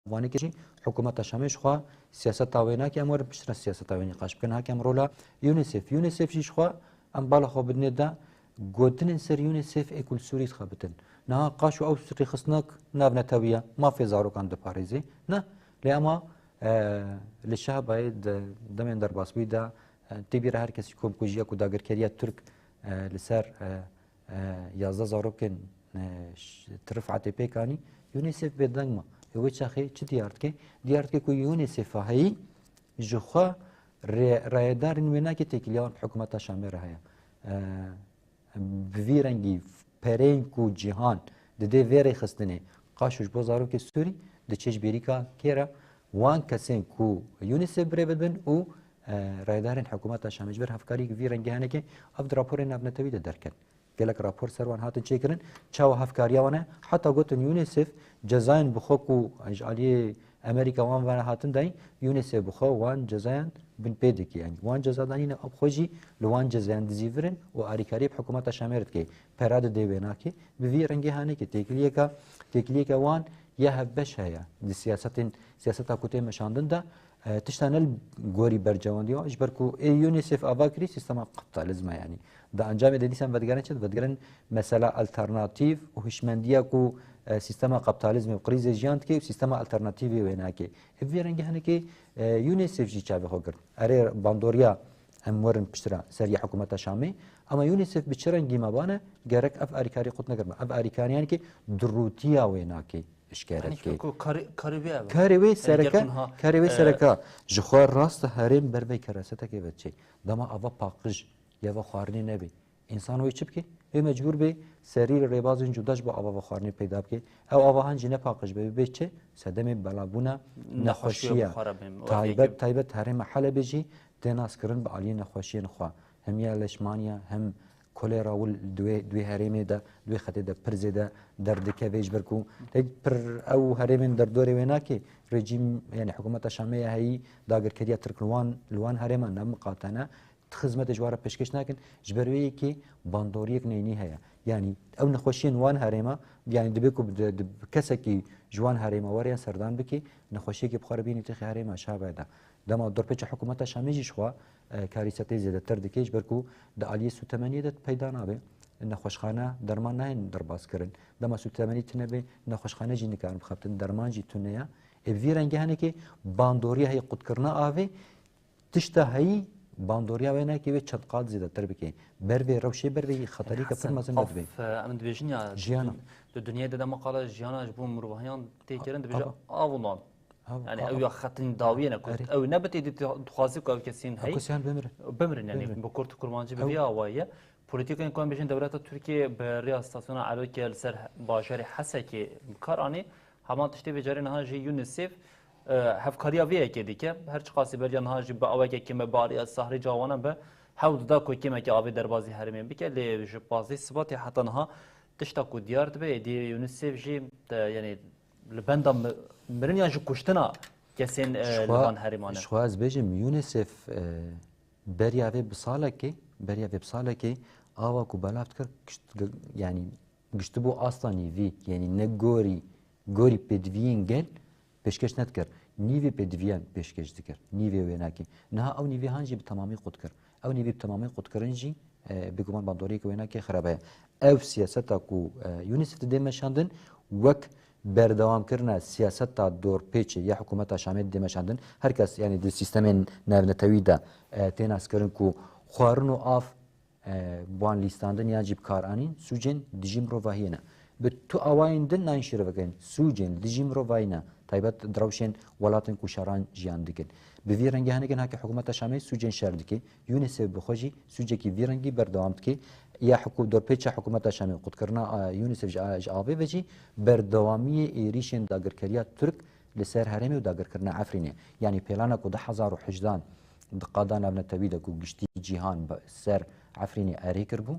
Vanekê jî hikûmeta Şamê ji xwe siyaseta wê nake, em werin piştre siyaseta wê nîqaş bikin. Hake em rola UNICEF. UNICEF jî ji xwe em bala xwe bidinê de gotinên ser UNICEF ê ku li Sûrî dixebitin. Niha qaşo ew rêxistinek navnetewî ye, mafê zarokan diparêzê. Ne, lê ema, e, li Şehbayê di demên derbasbûyî de, e, tê bîra her kesî komkujiya ku dagirkeriya Tirk, e, li ser, e, e, yazdeh zarokên, e, ş-, Tirif Etê pêk anî, UNICEF bêdeng ma. Ê wê çaxê çi diyar dike? Diyar dike ku UNICEF-a heyî ji xwe rê-, rayedarên wênakê têkiliya wan bi hikûmeta Şamê re heye. E, bi vî rengî pereyên ku cîhan didê vê rêxistinê qaşo ji bo zarokê Sûrî diçe ji bêrîka kê re? Wan kesên ku UNICEF bi rê ve dibin û, e, rayedarên hikûmeta Şamê ji ber hevkariyek vî rengî henekê ev di raporên navnetewî de derket. Gelek rapor ser wan hatin çêkirin. Çawa hevkariya wan e? Heta gotin UNICEF cezayên bi xwe ku ji aliyê Amerîka wan ve hatin dayîn, UNICEF bi xwe wan cezayan binpê dike. Yani wan ceza danîne, ev xwe jî li wan cezayan dizîvirin û alîkariyê bi hikûmeta Şamê re dike. Pera dide wênakê. Bi vî rengê hanekê têkiliyeke, têkiliyeke wan ya hevbeş heye. Di siyasetên, siyaseta ku tê meşandin de, e, tişta ne li gorî bercewendiya, ji ber ku ê UNICEF ava kirî sîstema kapitalizm e, yanî. Di encamê de dîsan vedigerin çi? Vedigerin mesela alternatîf û hişmendiya ku, e, sîstema kapitalizmê û krîzê jiyan dike û sîstema alternatîfê wê nake. Ê vê rengê hinekê, e, UNICEF jî çavê xwe girt. Erê bandoriya em werin piştre ser ya hikûmeta Şamê, ama UNICEF bi çi rengî me bane, gerek ev alîkarî qut nekirme. Ev alîkariyan ki durûtiya wê nake. eşkere dike. Ku karê, karê wê ev e. Karê wê sereke, karê wê sereke. Ji xwe rast herêm ber vê keresetekê ve çê. Dema ava paqij, ya ve xwarinê nebê. Însan wê çi bike? Wê mecbûr bê serî li rêbazên cuda ji bo ava ve xwarinê peyda bike. Ew ava han jî ne paqij be, bê çi? Sedemê belabûna nexweşiya. Taybet, taybet herêma Helebê jî tê naskirin bi aliyê nexweşiyên xwe. Hem ya leşmaniya, hem kolera wil di wê, di wê herêmê de, di wê xetê de pir zêde derdikeve ji ber ku tek pir ew herêmên derdorê wê nake. Rejîm, yani hikûmeta Şamê ya heyî dagirkeriya Tirk li wan, li wan herêma ne miqate ne. Ti xizmetê ji wan re pêşkêş nakin. Ji ber wê yekê bandoriyek neynî heye. Yani ew nexweşiyên wan herêma, yani dibe ku di, di, kesekî ji wan herêma were yan serdan bike, nexweşiyekê bi xwe re bînî têxê herêma Şabe de. Dema dorpêça hikûmeta Şamê jî ji xwe, e, karîsetê zêdetir dike, ji ber ku di aliyê sûtemeniyê de peyda nabe. Nexweşxane derman nayên derbas kirin. Dema sûtemenî tune be, nexweşxane jî nikarin bixebtin, derman jî tune ye. Ê bi vî rengî henekê bandoriya heyî qutkirina avê, tişta heyî bandoriya wê nake wê çend qat zêdetir bike. Ber vê rewşê, ber vê xeterî ke pir mezin ve dibe. Hesen, av, e, em dibêjin ya, jiyana. Di, di dinyayê de dema qala jiyana ji bo mirovahiyan tê kirin, dibêje av û nan. Yani ew ya xetên dawiyê ne ku ew ne bi têdî dixwaze ku ev kesên heyî bimirin. Bimirin, yani bi kurt û kurmancî bi vî awayî ye. Polîtîkên ku em bêjin dewleta Tirkiyê bi rêya stasyona Elokê li ser bajarê Hesekê bi kar anî, heman tiştê vê carê niha jî UNICEF, e, hevkariya vê yekê dike. Her çiqasî beriya niha jî bi aweke kême bariya sahrê cawanan be, hewl dida ku kêmeke avê derbazî herêmê bike, lê ji pazdeh Sibatê heta niha tişta ku diyar dibe, êdî UNICEF jî, e, yani li benda mi-, mirin yan jî kuştina kesên, e, li van herêman e. Ji xwe ez bêjim, UNICEF, e, beriya vê bi salekê, beriya vê bi salekê ava ku belav dikir, gişt-, yani giştibû asta nîvî, yani ne gorî, gorî pêdiviyên gel pêşkêş nedikir. Nîvê pêdiviyan pêşkêş dikir. Nîvê wênakê. Niha ew nîvê han jî bi temamî qut kir. Ew nîvî bi temamî qutkirin jî, e, bêguman bandoriyeke wênakê xirabe ye. Ev siyaseta ku, e, UNICEF dide meşandin, wek berdewamkirina siyaseta dorpêçê ya hikûmeta Şamê dide meşandin. Her kes, yani di sîstemên navnetewî de, e, tê naskirin ku xwarin û av, e, bi wan lîstandin yan jî bi kar anîn, sûcên dijî mirovahiyê ne. Bi tu awayên din nayên şîrove kirin. Sûcên dijî mirovahî ne. Taybet di rewşên welatên ku şeran jiyan dikin. Bi vî rengî henekên heke hikûmeta Şamê sûcên şer dike. UNICEF bi xwe jî sûcekî vî rengî berdewam dike. Ya hikû-, dorpêça hikûmeta Şamê qutkirina, e, UNICEF ji, ji avê ve jî berdewamiyê êrîşên dagirkeriya Tirk li ser herêmê û dagirkirina Efrînê. Yanî pêlana ku du hezar û hejdan di qada navnetewî de ku giştî cîhan bi ser Efrînê erê kiribû,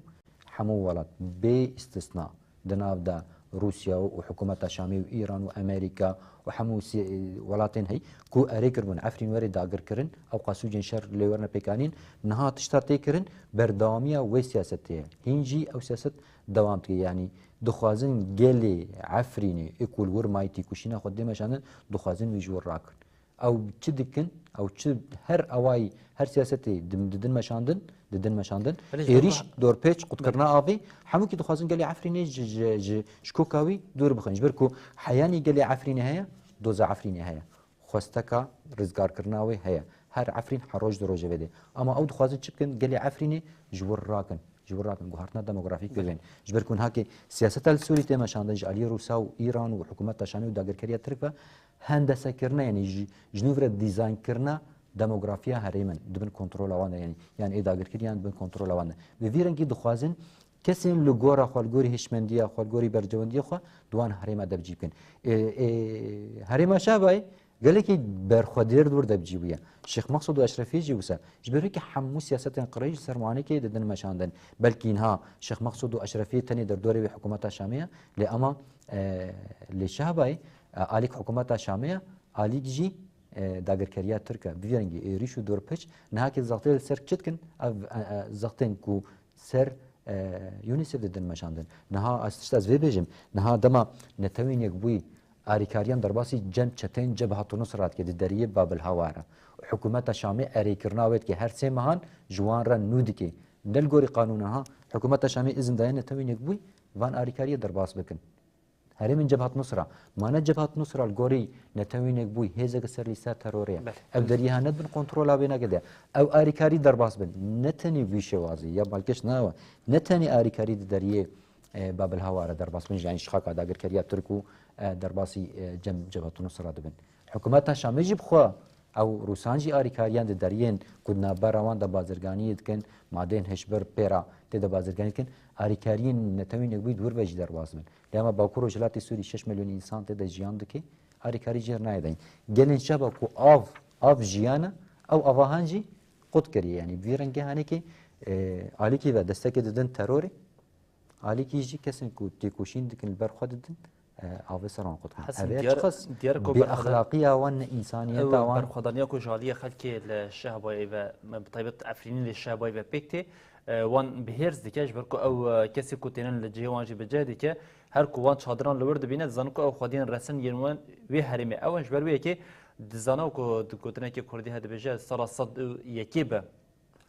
hemû welat bê îstisna, di nav de Rûsya û hikûmeta Şamê û Îran û Amerîka û hemû si-, welatên heyî ku erê kiribûn Efrîn were dagirkirin, ew qasûcên şer lê werine pêkanîn, niha tişta tê kirin, berdewamiya wê siyasetê ye. Hîn jî ew siyaset dewam dike. Yanî dixwazin gelê Efrînê ê ku li wir mayî tîkuşîna xwe dê meşandin, dixwazin wî ji wir rakin. Ew çi dikin? Ew çi, her awayî, her siyasetê dim-, didin meşandin, didin meşandin. Belê ji Êrîş, dorpêç, qutkirina avê, hemûkî dixwazin gelê Efrînê ji, ji, ji, ji koka wî dûr bixin. Ji ber ku heyanî gelê Efrînê heye, doza Efrînê heye. Xwesteka rizgarkirina wê heye. Her Efrîn her roj di rojevê de. Ama ew dixwazin çi bikin? Gelê Efrînê ji wir rakin. Ji wir rakin, guhertina demografîk bibin. Ji ber ku niha ke siyaseta li Sûrî tê meşandin ji aliyê Rûsa û Îran û hikûmeta Şamê û dagirkeriya Tirk ve hendesekirine, yanî ji, ji nû re dîzaynkirina demografiya herêmin di bin kontrola wan de, yanî, yan ê dagirkirî yan di bin kontrola wan de. Bi vî rengî dixwazin kesên li gora xwe, li gorî hişmendiya xwe, li gorî berjewendiya xwe di wan herêma de bi cî bikin. Ê, ê, herêma Şabayê gelekî berxwedêr di wir de bi cî bûye. Şêx Meqsûd û Eşrefî jî wisa. Ji ber wê ke hemû siyasetên qirêj li ser wanekê didin meşandin. Belkî niha Şêx Meqsûd û Eşrefî tenê derdorê wê hikûmeta Şamê ye. Lê ama, e, lê Şabayê, e, alîk hikûmeta Şamê ye, alîk jî, e, dagirkeriya Tirk e. Bi vî rengî êrîş û dorpêç niha ke zextê li ser çi dikin? Ev, e, e, zextên ku ser, e, UNICEF didin meşandin. Niha ez tişt ez vê bêjim. Niha dema Netewên Yekbûyî alîkariyan derbasî cem çeteyên Cebhat Nusra dike di deriyê Babil Hawa re. Hikûmeta Şamê erêkirina wê dike her sê mehan ji wan re nû dike. Ne li gorî qanûna ha. Hikûmeta Şamê izin daye Netewên Yekbûyî van alîkariyê derbas bikin. Herêmên Cebhat Nusra. Ma ne Cebhat Nusra li gorî Netewên Yekbûyî hêzeke ser lîsta terorê ye. Belê. Ev deriyê ha ne bin kontrola wê nake de. Ew alîkarî derbas bin. Ne tenê vî şêwazî ya balkêş nawe. Ne tenê alîkarî di deriyê e, Babil Hawara derbas bin, yani ji xaka dagirkeriya Tirk û, e, derbasî, e, cem Cebhetu Nusra dibin. Hikûmeta Şamê jî bi xwe ew Rûsan jî arîkariyan di deriyên ku di navbera wan de bazirganiyê dikin, madeyên hişbir pêra tê de bazirganî dikin, arîkariyên Netewên Yekbûyî di wir ve jî derbas dibin. Lê hema Bakur Rojhilatê Sûrî şeş milyon însan tê de jiyan dike, arîkarî jê re nayê dayîn. Gelên şeva ku av, av jiyan e, ew ava han jî qut kiriye. Yanî bi vî rengê hanekê, e, alîkî ve destekê didin terorê, alîkî jî kesên ku têkoşîn dikin li ber xwe didin, e, avê ser wan qut kirin. Hesin, Ev ê diyar, çiqas diyar ku bêexlaqiya wan, ne însaniyeta wan. Berxwedaniya ku ji aliyê xelkê li Şehbayê ve, me bi taybet Efrînî lê Şehbayê ve pêk tê, e, wan bi hêrs dike, ji ber ku ew, e, kesê ku tênin li cihê wan jî bi cih dike, her ku wan çadiran li wir dibîne, dizanin ku ew xwediyên resin yên wan wê herêmê ew in, ji ber wê yekê dizane ku di gotinekê kurdî he dibêje sala sed û yekê be.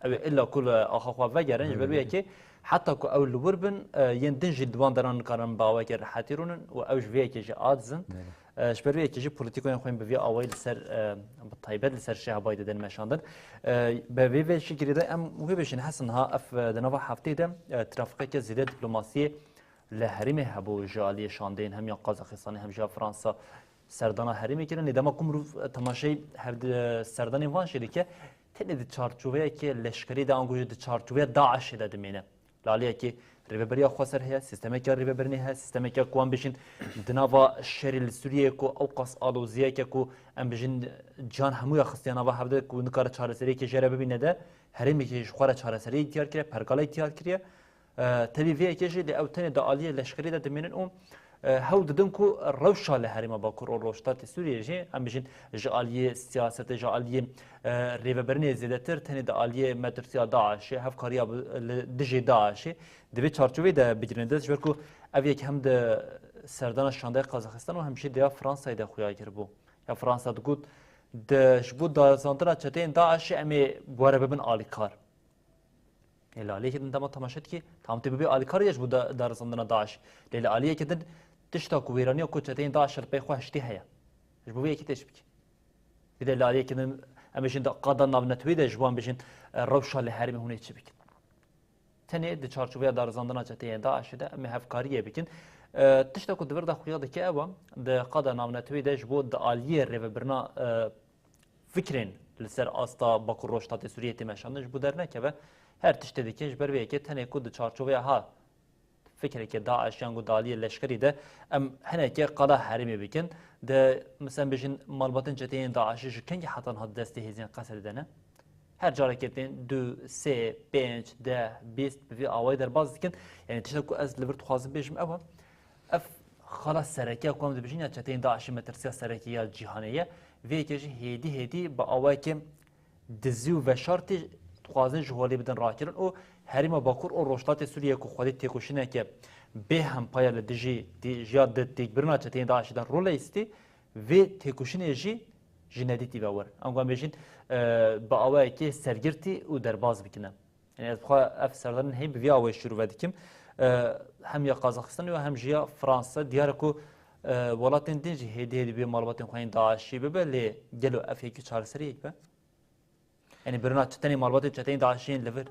Ew ê illa ku li axa xwe vegerin, ji ber wê yekê heta ku ew li wir bin, e, yên din jî di wan deran nikarin bi awayekî rehetî rûnin û ew ji vê yekê jî aciz in. Belê. E, ji ber vê yekê jî polîtîkoyên xwe yên bi vî awayî li ser, e, bi taybet li ser Şehbayê didin meşandin. E, bi vê vê şikilî de em wê bêjin, Hesin, ha ev, e, di nava hefteyê de, e, trafiqeke zêde diplomasiyê li herêmê hebû ji aliyê şandeyên hem ya Qazaxistanê hem jî ya Fransa serdana herêmê kirin. Lê dema ku mirov temaşeyê hevdi-, serdanên van jî dike, tenê di çarçoveyeke leşkerî de, ango jî di çarçoveya DAIŞê de dimîne. Li aliyekê rêveberiya xweser heye, sîstemeke rêvebirinê heye, sîstemeke ku em bêjin di nava şerê li Sûriyeyê ku ew qas aloziyeke ku em bêjin cihan hemûya xistiye nava hevde ku nikare çareseriyekê jê re bibîne de, herêmekê ji xwe re çareseriyek diyar kiriye, pergalek diyar kiriye. E, tevî vê yekê jî lê ew tenê di aliyê leşkerî de dimînin û, e, hewl didin ku rewşa li herêma Bakur û Rojhilatê Sûriyê jî, em bijîn ji aliyê siyasetê, ji aliyê, e, rêvebirinê zêdetir tenê di aliyê metirsiya DAIŞê, hevkariya bi, li dijî DAIŞê, di vê çarçoveyê de bigirine dest, ji ber ku ev yek hem di serdana şandeya Qazaxistan û hem jî di ya Fransayê de xuya kiribû. Ya Fransa digot, di, ji bo darizandina çeteyên DAIŞê em ê bi we re bibin alîkar. Ê li aliyekî din dema temaşe dikî, tam tê bibê alîkar ye ji bo da-, darizandina DAIŞ. Lê li aliyekî din tişta ku wêraniya ku çeteyên DAIŞ li pey xwe hiştê heye. Ji bo vê yekê tê çi bikî. Vî de li aliyekî din em bêjin di qada navnetewî de ji wan bêjin, e, rewşa li herêmê hûn ê çi bikin. Tenê di çarçoveya darizandina çeteyên DAIŞê de em ê hevkariyê bikin. E, tişta ku di vir de xuya dike ew e, di qada navnetewî de ji bo di aliyê rêvebirina, e, fikrên li ser asta Bakur Rojhilatê Sûriyê tê meşandin ji bo dernekeve, her tiştê dike ji ber vê yekê tenê ku di çarçoveya ha fikrekê DAIŞ yan ku di aliyê leşkerî de em hinekê qada herêmê bikin. Di, misal bêjin malbatên çeteyên DAIŞê ji kengî heta niha di destê hêzên Qesedê de ne? Her carekê tên du, sê, pênc, deh, bîst bi vî awayî derbas dikin. Yanî tiştek ku ez li vir dixwazim bêjim ew e. Ev xala sereke ku em dibêjin ya çeteyên DAIŞê metirsiya sereke ya cîhanê ye. Vê yekê jî hêdî hêdî bi awayekê dizî û veşartî dixwazin ji holê bidin rakirin û herêma Bakur û Rojhilatê Sûriyê ku xwedî têkoşîneke bê hempaya li dijî tê-, ya di têkbirina çeteyên DAIŞê de rol leyîstî, vê têkoşînê jî ji nedîtî ve werin. Ango em bêjin, e, bi awayekê sergirtî û derbas bikine. Yanî ez bi xwe ev serdanên heyî bi vî awayî şîrove dikim. E, hem ya Qazaxistanê û hem jî ya Fransa. Diyar e ku, e, welatên din jî hêdî hêdî bê malbatên xwe yên DAIŞî bibe, lê gelo ev yekî çareseriyek be? Yanî birina çi tenê malbatên çeteyên DAIŞî yên li vir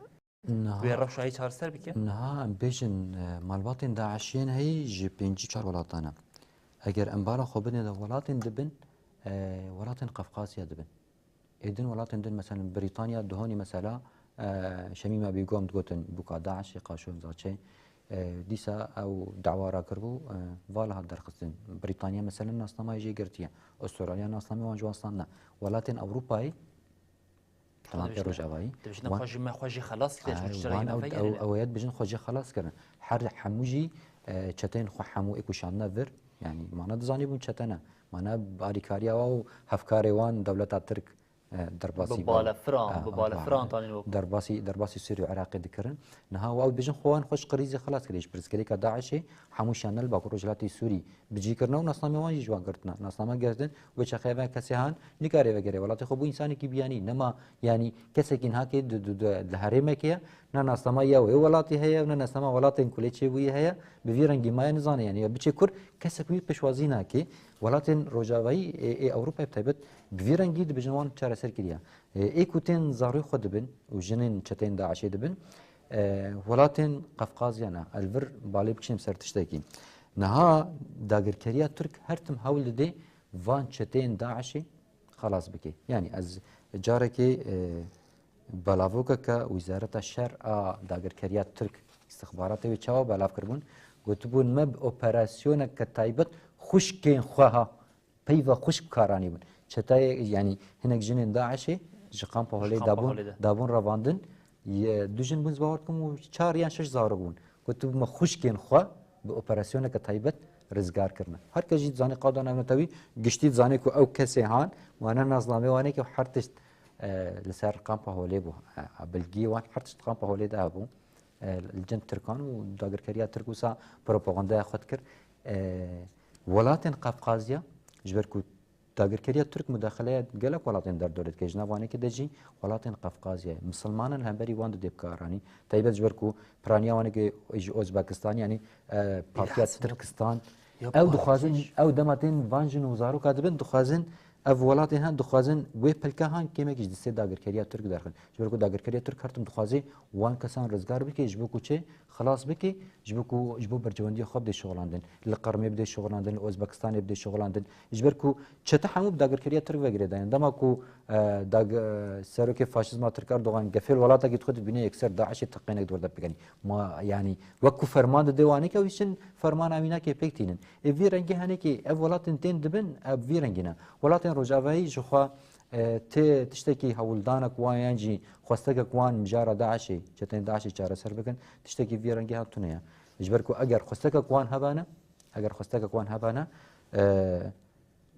Niha, wê rewşa heyî çareser bike? Niha em bêjin, e, malbatên DAIŞî yên heyî ji pêncî çar welatan e. Eger em bala xwe bidin de welatên dibin, e, welatên Qafqasya dibin. Ê din welatên din, mesela Brîtanya dihonî mesela, e, Şemîma Bîgom digotin bûka DAIŞê, Qaşo Zaçê, e, dîsa ew dawa rakiribû, e, vala hat derxistin. Brîtanya mesela nasnamayê jê girtiye. Astralya nasnamê wan ji wan standine. Welatên Ewropayê, Tamam, pê Rojavayî. Dibêjin wan xwe jî me xwe jî xelas kir, ji Ay, wan çirayê me ew, ew, vegerîne. Ew yet bijin xwe jî xelas kirin. Her hemû jî, e, çeteyên xwe hemû ê ku şandine vir. Yanî mana dizanîbûn çete ne. Mana alîkariya wan û hevkarê wan dewleta Tirk, e, derbasî Bi bal-, balefira, e, bi balefira antanîn wekû. Derbasî, derbasî Sûrî û Iraqê dikirin. Niha ew bijin xwe wan xwe ji qirîzê xelas kir. Ji pirsgirêka DAIŞê hemû şandine li Bakur Rojhilatê Sûrî bi cî kirina û nasnamê wan jî ji wan girtina. Nasname girtin, wê çaxê ve kesê han nikare vegere welatê xwe, bû însanekî biyanî. Nema, yanî kesekî niha kê di, di, di, li herêmekê ye, ne nasnama ya wê welatî heye û ne nasnama welatên ku lê çêbûyî heye, bi vî rengî maye nizane, yanî ya biçe kur, kesek wî pêşwazî nake. Welatên Rojavayî ê, ê Ewropayê bi taybet bi vî rengî dibêjin wan çareser kiriye. Ê, ê ku tên zarûyê xwe dibin û jinên çeteyên DAIŞê dibin, E, welatên Qefqaziya ne, ez li vir balê bikişînim ser tiştekî. Niha dagirkeriya Tirk her tim hewl dide van çeteyên DAIŞê xelas bike. Yanî ez carekê, e, belavokeke Wezareta Şer a dagirkeriya Tirk, îstixbaratê wê çawa belav kiribûn, gotibûn me bi operasyoneke taybet xwişkên xwe ha peyva xwişk bi kar anîbûn. Çetayê, yanî hinek jinên DAIŞê ji kampa Holê Kampa dabûn, Holê de. dabûn revandin. Ye, du jin bûn, ez bawer dikim û çar yan şeş zarok bûn. Gotibû me xwişkên xwe bi operasyoneke taybet rizgar kirine. Her kes jî dizanê qada navnetewî, giştî dizanê ku ew kesê han, wana naznamê wan ê ke her tişt, e, li ser kampa Holê bû. E, bilgî wan her tişt kampa Holê de hebû. E, li cem Tirkan û dagirkeriya Tirk wisa propagandaya xwe dikir. E, welatên Qefqaziya, ji ber ku dagirkeriya Tirk mudaxeleya gelek welatên derdorê dike, ji nav wanekê de jî welatên Qefqaziya ye. Misilmanan li hemberî wan didê bi kar anî. Taybet ji ber ku piraniya wanekê ji Ozbekistanê, yanî, e, Partiya Tirkistan, Ya ew dixwazin, ew dema tên van jin û zaroka dibin, dixwazin ev welatên han dixwazin wê pilke han kêmekî ji destê dagirkeriya Tirk derxin. Ji ber ku dagirkeriya Tirk her tim dixwaze wan kesan rizgar bike, ji bo ku çi xilas bike, ji bo ku, ji bo berjewendiya xwe bidê şixulandin. Li Qirmê bidê şixulandin, li Ozbekistanê bidê şixulandin. Ji ber ku çete hemû bi dagirkeriya Tirk ve girêdayîn. Dema ku, e, dag-, e, serokê faşîzma Tirk Erdogan gefê li welatekî dixwe dibîne yekser DAIŞê teqînek di wir de bikenî. Ma, yanî, wek ku ferman dide wanê ke wî çin fermana wî nake pêk tînin. Ê vî rengî henekî ev welatên tên dibin, ev vî rengî ne. Welatên Rojavayî ji xwe, e, tê tiştekî hewldanek wan yan jî xwestekek wan mijara DAIŞê, çeteyên DAIŞê çareser bikin, tiştekî vî rengî han tune ye. Ji ber ku eger xwestekek wan hebane, eger xwestekek wan hebane, e,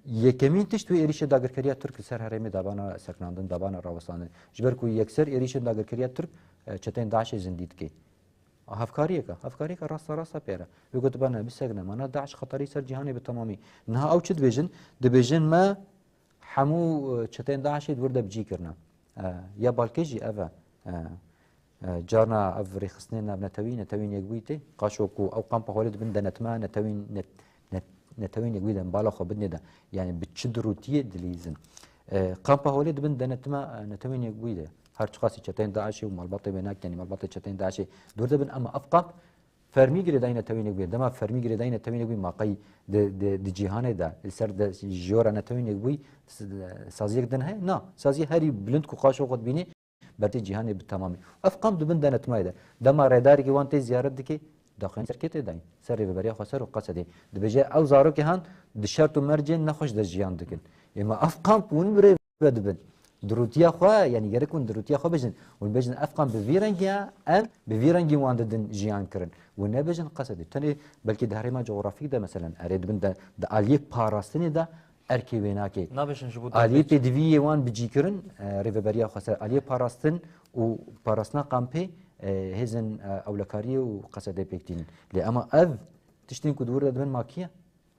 yekemîn tişt wê êrîşê dagirkeriya Tirk li ser herêmê dabana sekinandin, dabana rawestandin. Ji ber ku yekser êrîşên dagirkeriya Tirk, e, çeteyên DAIŞê zindî dike. Hevkariyeke, hevkariyeke rasta rasta pê re. Wê gotibana bisekine, mana DAIŞ xeterî ser cîhanê bi temamî. Niha ew çi dibêjin? Dibêjin me hemû, e, çeteyên DAIŞê di wir de bi cî kirine. E, ya balkêş jî ev e. E, e, carna ev rêxistinên navnetewî, Netewên Yekbûyî tê. Qaşo ku ew kampa Holê di bin denetma Netewên, net-, net-, Netewên Yekbûyî de bala xwe bidinê de. Yanî bi çi dirûtiyê dilîzin. E, kampa Holê di bin denetma, e, Netewên Yekbûyî de. Her çiqasî çeteyên DAIŞê û malbatê wênak, yanî malbatê çeteyên DAIŞê dûr dibin, ama ev kamp fermî girêdayî Netewên Yekbûyî. Dema fermî girêdayî Netewên Yekbûyî ma qey di, di, di cîhanê de, li ser de, jiyora Netewên Yekbûyî s-, saziyek din heye? Na. Saziyê herî bilind ku qaşo xwe dibînî, bertê cîhanê bi temamî. Ev kamp di bin denetmayê de. Dema rêdarekî wan tê ziyaret dike, daxuyanî ser kê tê dayîn? Ser Rêveberiya Xweser û Qesedê. Dibêje ew zarokê han di şert û mercên nexweş de jiyan dikin. Ê ma ev kamp hûn bi rê ve dibin. Dirûtiya xwe, yanî gerek hûn dirûtiya xwe bêjin. Hûn bêjin ev qan bi vî rengî ye, em bi vî rengî wan didin jiyan kirin. Hûn nebêjin Qesedê. Tenê belkî di herêma cografîk de meselen erê dibin de, di aliyê parastinê de erkê wê nake. Nabêjin ji bo Aliyê darbê çi? Pêdiviyê wan bi cî kirin, e, Rêveberiya Xweser. Aliyê parastin û parastina kampê, e, hêzên, e, ewlekariyê û Qesedê pêk tînin. Lê ema ev tiştên ku di wir de dibin ma kî ye?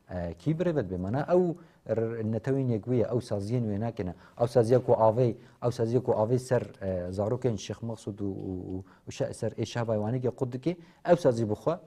E, kî bi rê ve dibe? Mana ew r-, Netewên Yekbûyî ye, ew saziyên wênakê ne. Ew saziya ku avê, ew saziya ku avê ser, e, zarokên Şêx Mexsûd û, û, û, û şe-, ser ê Şehbayê Wanê ke qut dike, ew sazî bi xwe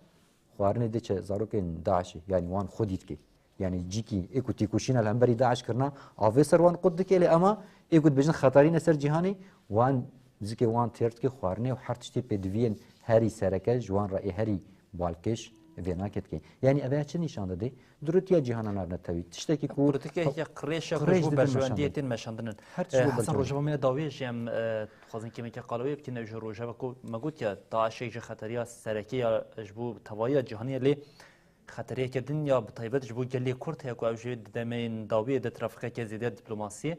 xwarinê diçe zarokên DAIŞê, yanî wan xwedî dike. Yanî cîkî ê ku têkoşîna li hemberî DAIŞ kirina, avê ser wan qut dike, lê ema ê ku dibêjin xeterî ne ser cîhanê, wan zikê wan têr dike xwarinê û her tiştê pêdiviyên herî sereke ji wan re ê herî balkêş vê nake dike. Yanî ev ya çi nîşan dide? Dirûtiya cîhana navnetewî. Tiştekî ku Politike ya qirêşe ku qirêş ji bo didin berjewendiyê meşandin. Tên meşandinin. Her tişt Eh, bo Hesen, berjewendiyê. Rojava me dawiyê jî em, eh, dixwazin kêmeke qalawê bikin, ew ji rojava ku me got ya DAIŞê ji xeteriya serekê ya ji bo tevahiya cîhanê lê xeteriyeke din ya bi taybet ji bo gelê Kurd heye ku ew jî di demên dawiyê de trafîkeke zêde ya diplomasiyê,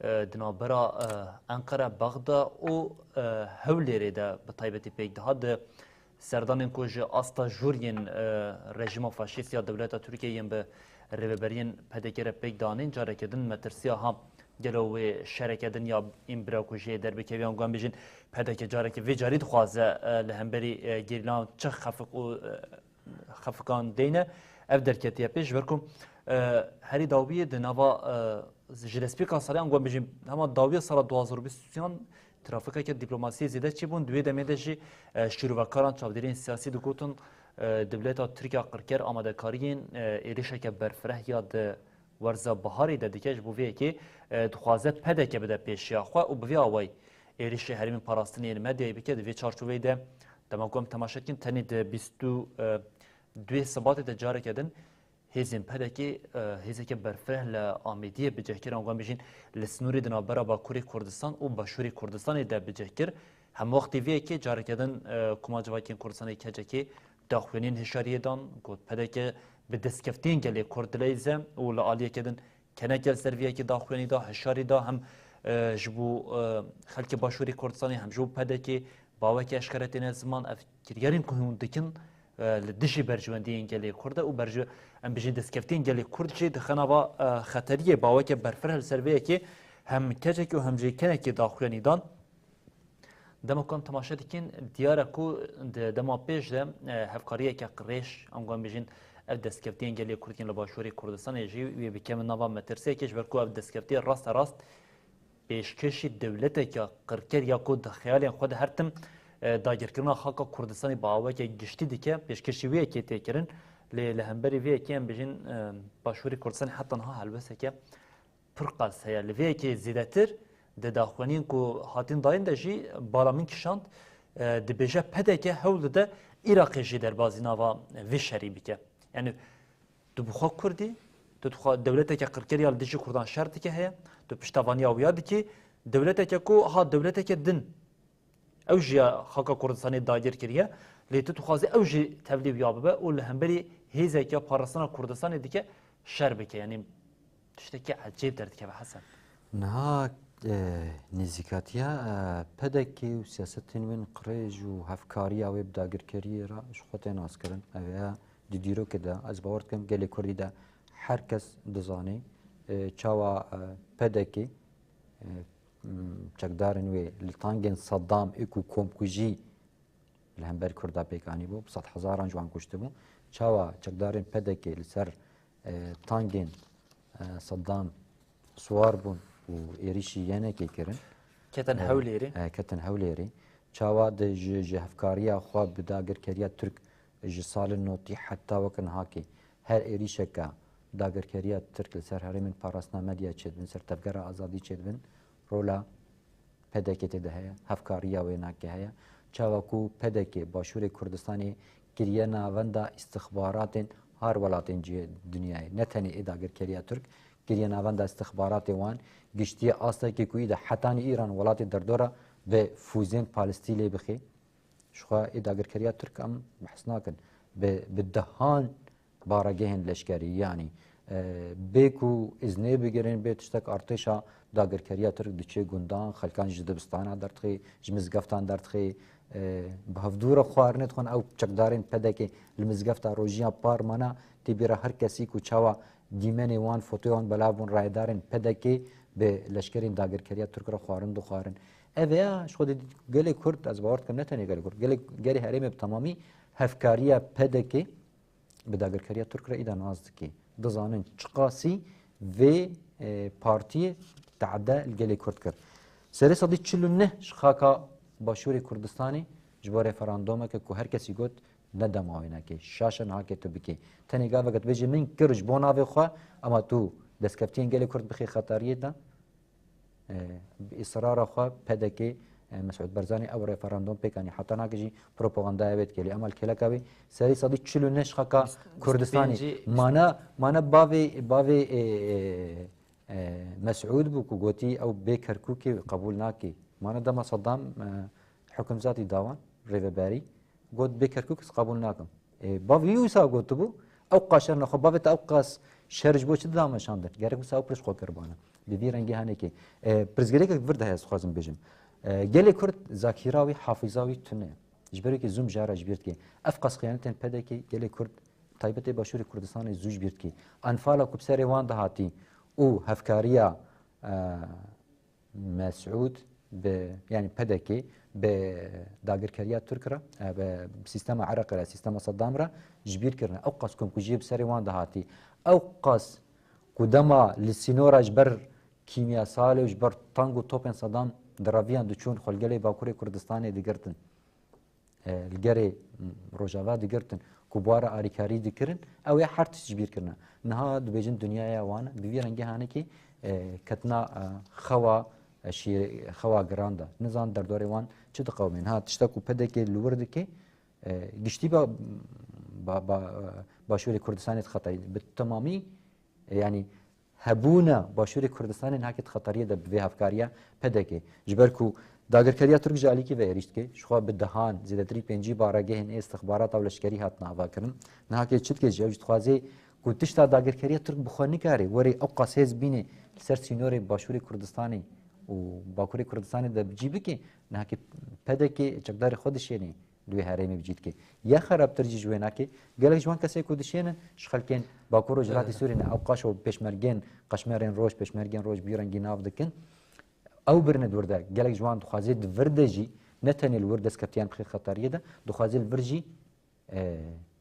e, di navbera, e, Enqere, Bexda û, e, Hewlêrê de bi taybetî pêk dihat. Di serdanên ku ji asta jûr yên, e, rejîma faşîst ya dewleta Tirkiyê yên bi rêveberiyên P D K re pêk danîn, careke din metirsiya ha gelo wê şereke din ya îmbira ku jê derbikevî, yan ku em bêjin P D K careke vê carî dixwaze, e, li hemberî, e, gerîlan çi xefik û, e, xefikan deyne, ev derketiye pêş. Ji ber ku, e, herî dawiyê di nava, e, ji destpêka saliyan, got bêjim, hema dawiya sala du hazar û bîst û sêyan trafîkeke dîplomasiyê zêde çêbûn. Di wê demê de jî, e, şîrovekaran, çavdêrên siyasî digotin, e, dewleta Tirkiya qirker amadekariyên, e, êrişeke berfireh ya di werza biharê de dike, ji bo vê yekê, e, dixwaze P D K bide pêşiya xwe û bi vê awayî êrişê herêmên parastinê yên medyayê bike. Di vê çarçoveyê de, dema ku em temaşe dikin, tenê di bîst û duê Sibatê de careke din hêzên P D K'ê, e, hêzeke berfireh li Amêdiyê bi cih kir, ango em bêjin li sînorê di navbera Bakurê Kurdistan û Başûrê Kurdistanê de bi cih kir. Hemwextî vê yekê careke din, e, Koma Civakên Kurdistanê, K C K, daxuyaniyên hişyariyê dan, got P D K bi destkeftiyên gelê Kurd dileyîze û li aliyeke din keneke li ser vê yekê daxuyanî da, hişyarî da, hem, e, ji bo, e, xelkê Başûrê Kurdistanê, hem ji bo P D K baweke eşkere têne ziman. Ev kiryarên ku hûn dikin, e, li dijî berjewendiyên gelê Kurd e û berje-, em bijî destkeftiyên gelê Kurd jî dixe nava, e, xeteriyê. Baweke berfireh li ser vê yekê hem K C K û hem jî kenekê daxuyanî dan. Dema ku em temaşe dikin, diyar e ku di dema pêş de, e, hevkariyeke qirêj, ango em bijîn, ev destkeftiyên gelê Kurd yên li Başûrê Kurdistanê jî wê bikevin nava metirsiyekê, ji ber ku ev destkeftiyê raste rast pêşkêşî dewleteke qirker ya ku di xeyalên xwe de her tim, e, dagirkirina xaka Kurdistanê bi aweke giştî dike, pêşkêşî wê yekê tê kirin. Lê li hemberî vê yekê em bijîn, e, Başûrê Kurdistanê heta niha helwesteke pir qels heye. Li vê yekê zêdetir di daxuyaniyên ku hatin dayîn de jî bala min kişand, e, dibêje P D K hewl dide Iraqê jî derbazî nava vê şerî bike. Yani tu bi xwe Kurd î, tu dixwe dewleteke qirkeriya li dijî Kurdan şer dike heye, tu piştevaniya wiya dikî, dewleteke ku ha dewleteke din ew jî ya xaka Kurdistanê dagir kiriye, lê tu dixwazî ew jî tevlî wiya bibe û li hemberî hêzek ya parastina Kurdistanê dike şer bike. Yanî tiştekî ecêb derdikeve Hesen. Niha, e, nêzîkatiya, e, P D K û siyasetên wê qirêj û hevkariya wê bi dagirkeriyê re ji xwe tê naskirin. Ev ya di dîrokê de, ez bawer dikim gelê Kurdî de her kes dizanê, e, çawa, e, P D K, e, m, çekdarên wê li tangên Saddam ê ku komkujî li hember Kurda pêk anîbû, bi sed hezaran ji wan kuştibû. Çawa çekdarên P D K li ser, e, tangên, e, Saddam siwar bûn û êrîşî yenekê kirin. Ketin E, Hewlêrê. e, ketin Hewlêrê. Çawa di ji, ji hevkariya xwe bi dagirkeriya Tirk ji salên notî heta weke niha kê her êrîşeke dagirkeriya Tirk li ser herêmên parastina medya çêdibin, ser tevgera azadî çêdibin, rola P D K tê de heye, hevkariya wênakê heye. Çawa ku P D K Başûrê Kurdistanê kiriye navenda îstixbaratên har welatên cihê dinyayê. Ne tenê ê dagirkeriya Tirk, kiriye navenda îstixbaratê wan, giştiye astekê ku î de hetanî Îran welatê derdora bi fûzên palistî lê bixê. Ji xwe ê dagirkeriya Tirk em behs nakin. Bi, bi dehan baregehên leşkerî, yanî, e, bê ku îznê bigirin, bê tiştek artêşa dagirkeriya Tirk diçe gundan, xelkan ji dibistana derdixê, ji mizgeftan derdixê, e, bi hevdû re xwarinê dixwin. Ew çekdarên P D K li mizgefta Rojiya Par mana, tê bîra her kesî ku çawa dîmenê wan, fotoya wan belav bûn, rayedarên P D K bi leşkerên dagirkeriya Tirk re xwarin dixwarin. Ev ya ji xwe de gelê Kurd, ez bawer dikim ne tenê gelê Kurd, gelê, gelê herêmê bi temamî hevkariya P D K bi dagirkeriya Tirk re îda nas dike. Dizanin çiqasî vê, e, partiyê te'de li gelê Kurd kir. Serê sedî çil û neh ji xaka Başûrê Kurdistanê ji bo referandumeke ku her kesî got ne dema wê neke. Şaş e niha kê tu bikê. Tenê gaveke tu bêjî min kir ji bo navê xwe, ema tu destkeftiyên gelê Kurd bixê xetariyê de, e, bi israra xwe P D K, e, Mesûd Barzanî ew referandum pêk anî. Heta nake jî propagandaya wê dike. Lê ema li kêleka wê serê sedî çil û neh ji xaka Kurdistanê. Mana, mana bavê, bavê, e, e, e, Mesûd bû ku gotî ew bê Kerkûkê qebûl nake. Mana dema Saddam, e, hukimzatî dawan, rêveberî, got bê Kerkûk ez qebûl nakim. Ê, bavê wî wisa gotibû, ew qas şer nexwe, bavê te ew qas şer ji bo çi dida meşandin? Gerek wisa ew pir ji xwe kiribana. Bi vî rengî hanekê. E, pirsgirêkek vir de heye ez dixwazim bêjim. E, gelê Kurd zakîra wî, hafîza wî tune ye. Ji ber wekî zûm jara ji bîr dike. Ev qas xiyanetên P D K gelê Kurd, taybetê Başûrê Kurdistanê zû ji bîr dike. Enfala ku bi serê wan de hatî û hevkariya, e, Mesûd bi, yanî P D K bi dagirkeriya Tirk re, e, bi sîstema Iraqê re, sîstema Saddam re ji bîr kirine. Ew qas komkujiyê bi serê wan de hatî. Ew qas ku dema li sînora ji ber kîmyasal û ji ber tank û topên Saddam diraviyan diçûn, xwe li gelê Bakurê Kurdistanê digirtin. E, li gerê, m, Rojava digirtin, ku bi wan re alîkarî dikirin, ew ê her tişt ji bîr kirine. Niha dibêjin dinyaya wan e, bi vî rengê hanekî, e, ketina, e, xewa, e, şî-, xewa giran da. Nizan derdorê wan çi diqewimên. Ha, tişta ku P D K li wir dike, e, giştî ba, ba, ba, Başûrê Kurdistanê dixeterî. Bi temamî, e, yanî hebûna Başûrê Kurdistanê niha kê di xeteriyê de bi vê hevkariya P D K. Ji ber ku dagirkeriya Tirk ji alîkî ve êrîş dike, ji xwe bi dehan, zêdetirî pêncî baregehên ê istixbarata û leşkerî hatine avakirin. Niha kê çi dike jî, ew jî dixwaze ku tişta dagirkeriya Tirk bi xwe nikare, were ew qas hêz bîne li ser sînorê Başûrê Kurdistanê û Bakurê Kurdistanê de bi cî bike, niha kê P D K çekdarê xwe dişêne li wê herêmê bi cî dike. Ya xerabtir jî ji wê nake, gelek ji wan kesê ku dişênin, ji xelkên Bakur Rojhilatê Sûriyê ne, ew qaşo pêşmergên, qaşmerên roj, pêşmergên roj bi vî rengî nav dikin. Ew birine di wir de, gelek ji wan dixwaze di vir de jî, ne tenê li wir destkeftiyan bixê xeteriyê de, dixwaze li vir jî, e,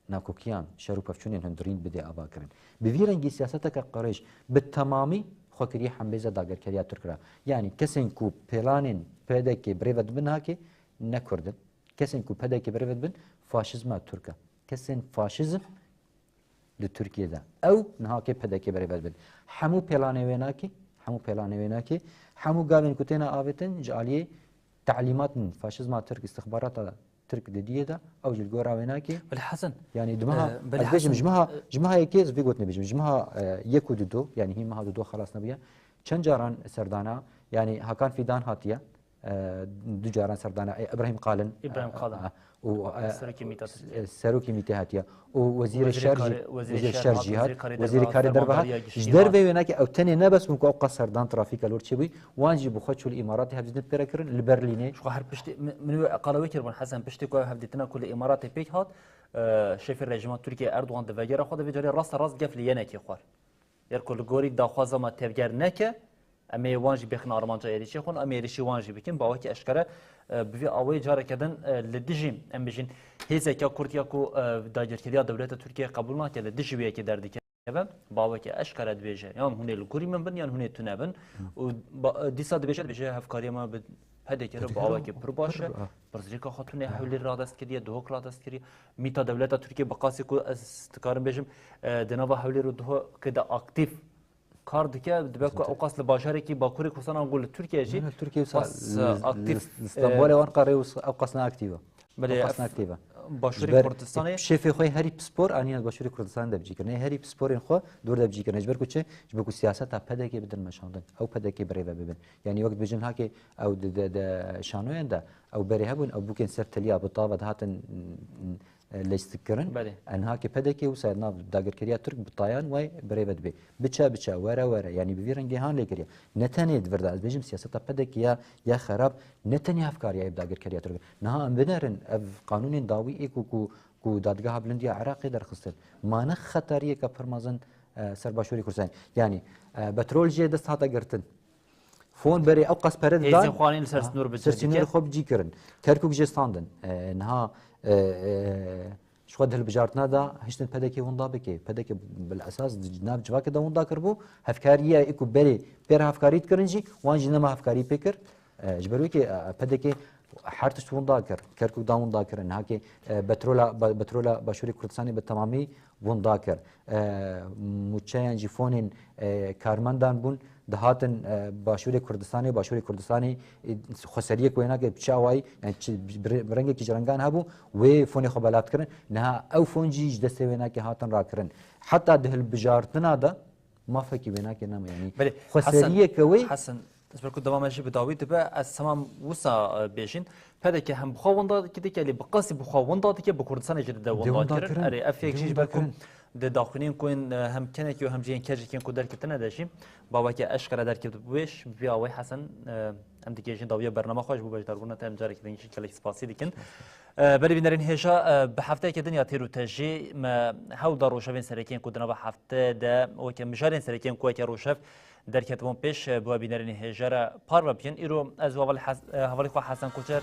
nakokiyan, şer û pevçûnên hundirîn bide avakirin. Bi vî rengî siyaseteke qirêj bi temamî xwe kiriye hembêza dagirkeriya Tirk re. Yanî kesên ku pêlanên P D K birêve dibin nake, ne Kurd in. Kesên ku P D K birêve dibin, faşizma Tirk e. Kesên faşizm li Tirkiyê de. Ew niha kê P D K birêve dibin. Hemû pêlanê wê nake, hemû pêlanê wê nake, hemû gavên ku têne avêtin ji aliyê telîmatên faşizma Tirk, istixbarata Tirk di diyê de, ew jî li gora wê nake. Belê Hesen, Yanî di meha, e, belê ez bêjim, Hesen, ji meha, e, ji meha yekê ez vê gotinê bêjim. Ji meha, e, yek û dudo, yanî hîn meha dudo xelas nebûye. Çend caran serdana, yanî Hakan Fidan hatiye, e, du caran serdana, e, Îbrahîm Qalin, İbrahim e, Kalın. e, û, e, Serokê Mîta Tirkiye. e, Serokê Mîtê hatiye. Û Wezîrê Wezîrê Şer jî, Karê-, Wezîrê Wezîrê Şer Şer hat, jî hat, Wezîrê Karê Wezîrê Derve hat, Karê Derve hat. Fermandariya Giştî Ji dervê hat. wê nake ew tenê nebes bûn ku ew qas serdan trafîka li wir çêbûyî, wan jî bi xwe çû li Îmaratê hevdîtin pêre kirin, li Berlînê. Ji xwe her piştî, min, min wê qala wê kiribûn Hesen, piştî ku ew hevdîtina ku li Îmaratê pêk hat, e, şefê rejîma Tirkiye Erdogan di vegera xwe de vê carê raste rast gef li yenekê xwar. Ger ku li gorî daxwaza me tevger neke, em ê wan jî bêxin armanca êrîşê xwe, em ê êrîşî wan jî bikin. Bi awekî eşkere, e, bi vî awayî careke din, e, li dijî, em bijîn, hêzeke Kurd ya ku, e, dagirkeriya dewleta Tirkiyeyê qebûl nake, li dijî wê yekê derdikeve, bi awekî eşkere dibêje, yan hûn ê li gorî min bin, yan hûn ê tune bin. Û ba-, e, dîsa dibêje, dibêje hevkariya me bi P D K re bi awekî pir baş e. Pir, ah. Pirsgirêka xwe tune Hewlêr radest kiriye, Duhok radest kiriye. Mîta dewleta Tirkiye bi qasî ku ez dikarim bêjim, e, di nava Hewlêr û Duhokê de aktîf kar dike, dibe ku ew qas li bajarekî Bakurê Kurdistan ango li Tirkiye jî Ne, ne, Tirkiye wisa qas, li, e, li, aktîf, li Stenbolê e, wan qarê wisa ew qas ne aktîf e. Belê, Ew qas ev ne aktîf e. Başûrê Ji ber Kurdistanê şefê xwe herî pispor aniye başûrê Kurdistanê de bicî kirine. Herî pisporên xwe dûr de bicî kirine. Ji ber ku çi? Ji ber ku siyaseta P D K bidin meşandin. Ew P D K birêve bibin. Yanî wek dibêjin hake ew di, di, di şanoyan de ew berê hebûn, ew bûkên ser teliya bi tava dihatin, e, leystikirin. Belê. Enha ki P D K wisa nav dagirkeriya Tirk bi tayan wê birêve dibe. Biçe biçe, were were, yanî bi vî rengê han lê kiriye. Ne tenê di vir de, ez bêjim siyaseta P D K ya, ya xerab, ne tenê hevkariya bi dagirkeriya Tirk. Niha em binerin, ev qanûnên dawî ê ku, ku, ku Dadgeha Bilind ya Iraqê derxistin. Mane xeteriyeke pir mezin, e, ser Başûrê Kurdistanê. Yanî, e, petrol jê dest hate girtin. Fon berê ew qas pere Hêzên didan. xwe anîn li ser Ha, sînor bi ser cih sînorê dike. xwe bi cî kirin. Kerkûk jê standin. E, niha, e, e, ji xwe di hilbijartina de hiştin P D K winda bike. P D K bil esas di nav civakê de winda kiribû. Hevkariya ê ku berê pêra hevkarî dikirin jî, wan jî nema hevkarî pê kir. E, ji ber wê ke, e, P D K her tişt winda kir. Kerkûk da winda kirin. Niha ke, e, petrola, ba-, petrola Başûrê Kurdistanê bi temamî winda kir. E, mûçeyan jî fonên, e, karmendan bûn, dihatin, e, Başûrê Kurdistanê, Başûrê Kurdistanê, e, xweseriyek wênake bi çi awayî, yani çi, bi, bi rengekî ji rengan hebû, wê fonê xwe bela dikirin. Niha ew fon jî ji destê wênake hatin rakirin. Heta di hilbijartina de mafekî wênake nema, yani Belê, xweseriyeke Hesen, wê Hesen, Ji ber ku dema me jî bi dawî dibe, ez hema wisa, e, bêjin. P D K hem bi xwe winda dike, lê bi qasî bi xwe winda dike, bi Kurdistanê jî dide Dê winda winda kirin. kirin. Erê, ev Dê yek jî ji winda ber ku kirin. di daxuyaniyên ku yên, e, hem kenekî û hem jî yên kecekî yên ku derketine de jî, baweke eşkere derketibû wê, ji vî awayî Hesen, e, em digihêjin dawiya bernama xwe, ji bo beşdarbûna te em carekî din jî gelek spasî dikin. E, berî bînerên hêja, e, bi hefteyeke din ya têr û tejî me hewl da rojevên sereke yên ku di nava hefte de weke mijarên sereke yên ku weke rojev derketibûn pêş, e, bi we bînerên hêja re parve bikin. Îro ez û hevalê Hes-, e, hevalê xwe Hesen Koçer,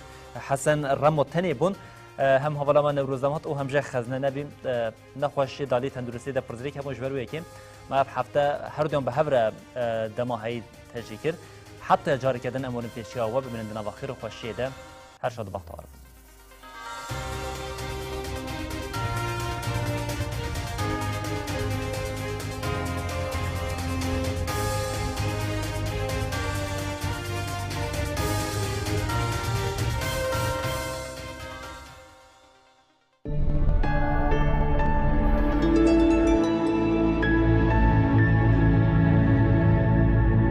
Hesen Remo tenê bûn. E, hem hevala me Newroz Damat û hem jî Xezne Nebî, e, nexweşiyê dalî tenduristiyê de pirsgirêk hebûn, ji ber wê yekê me ev hefte her duyan bi hev re, e, dema heyî tejî kir. Heta careke din em werin pêşiya we bimînin di nava xêr û xweşiyê de. Her şad û bextewar bin.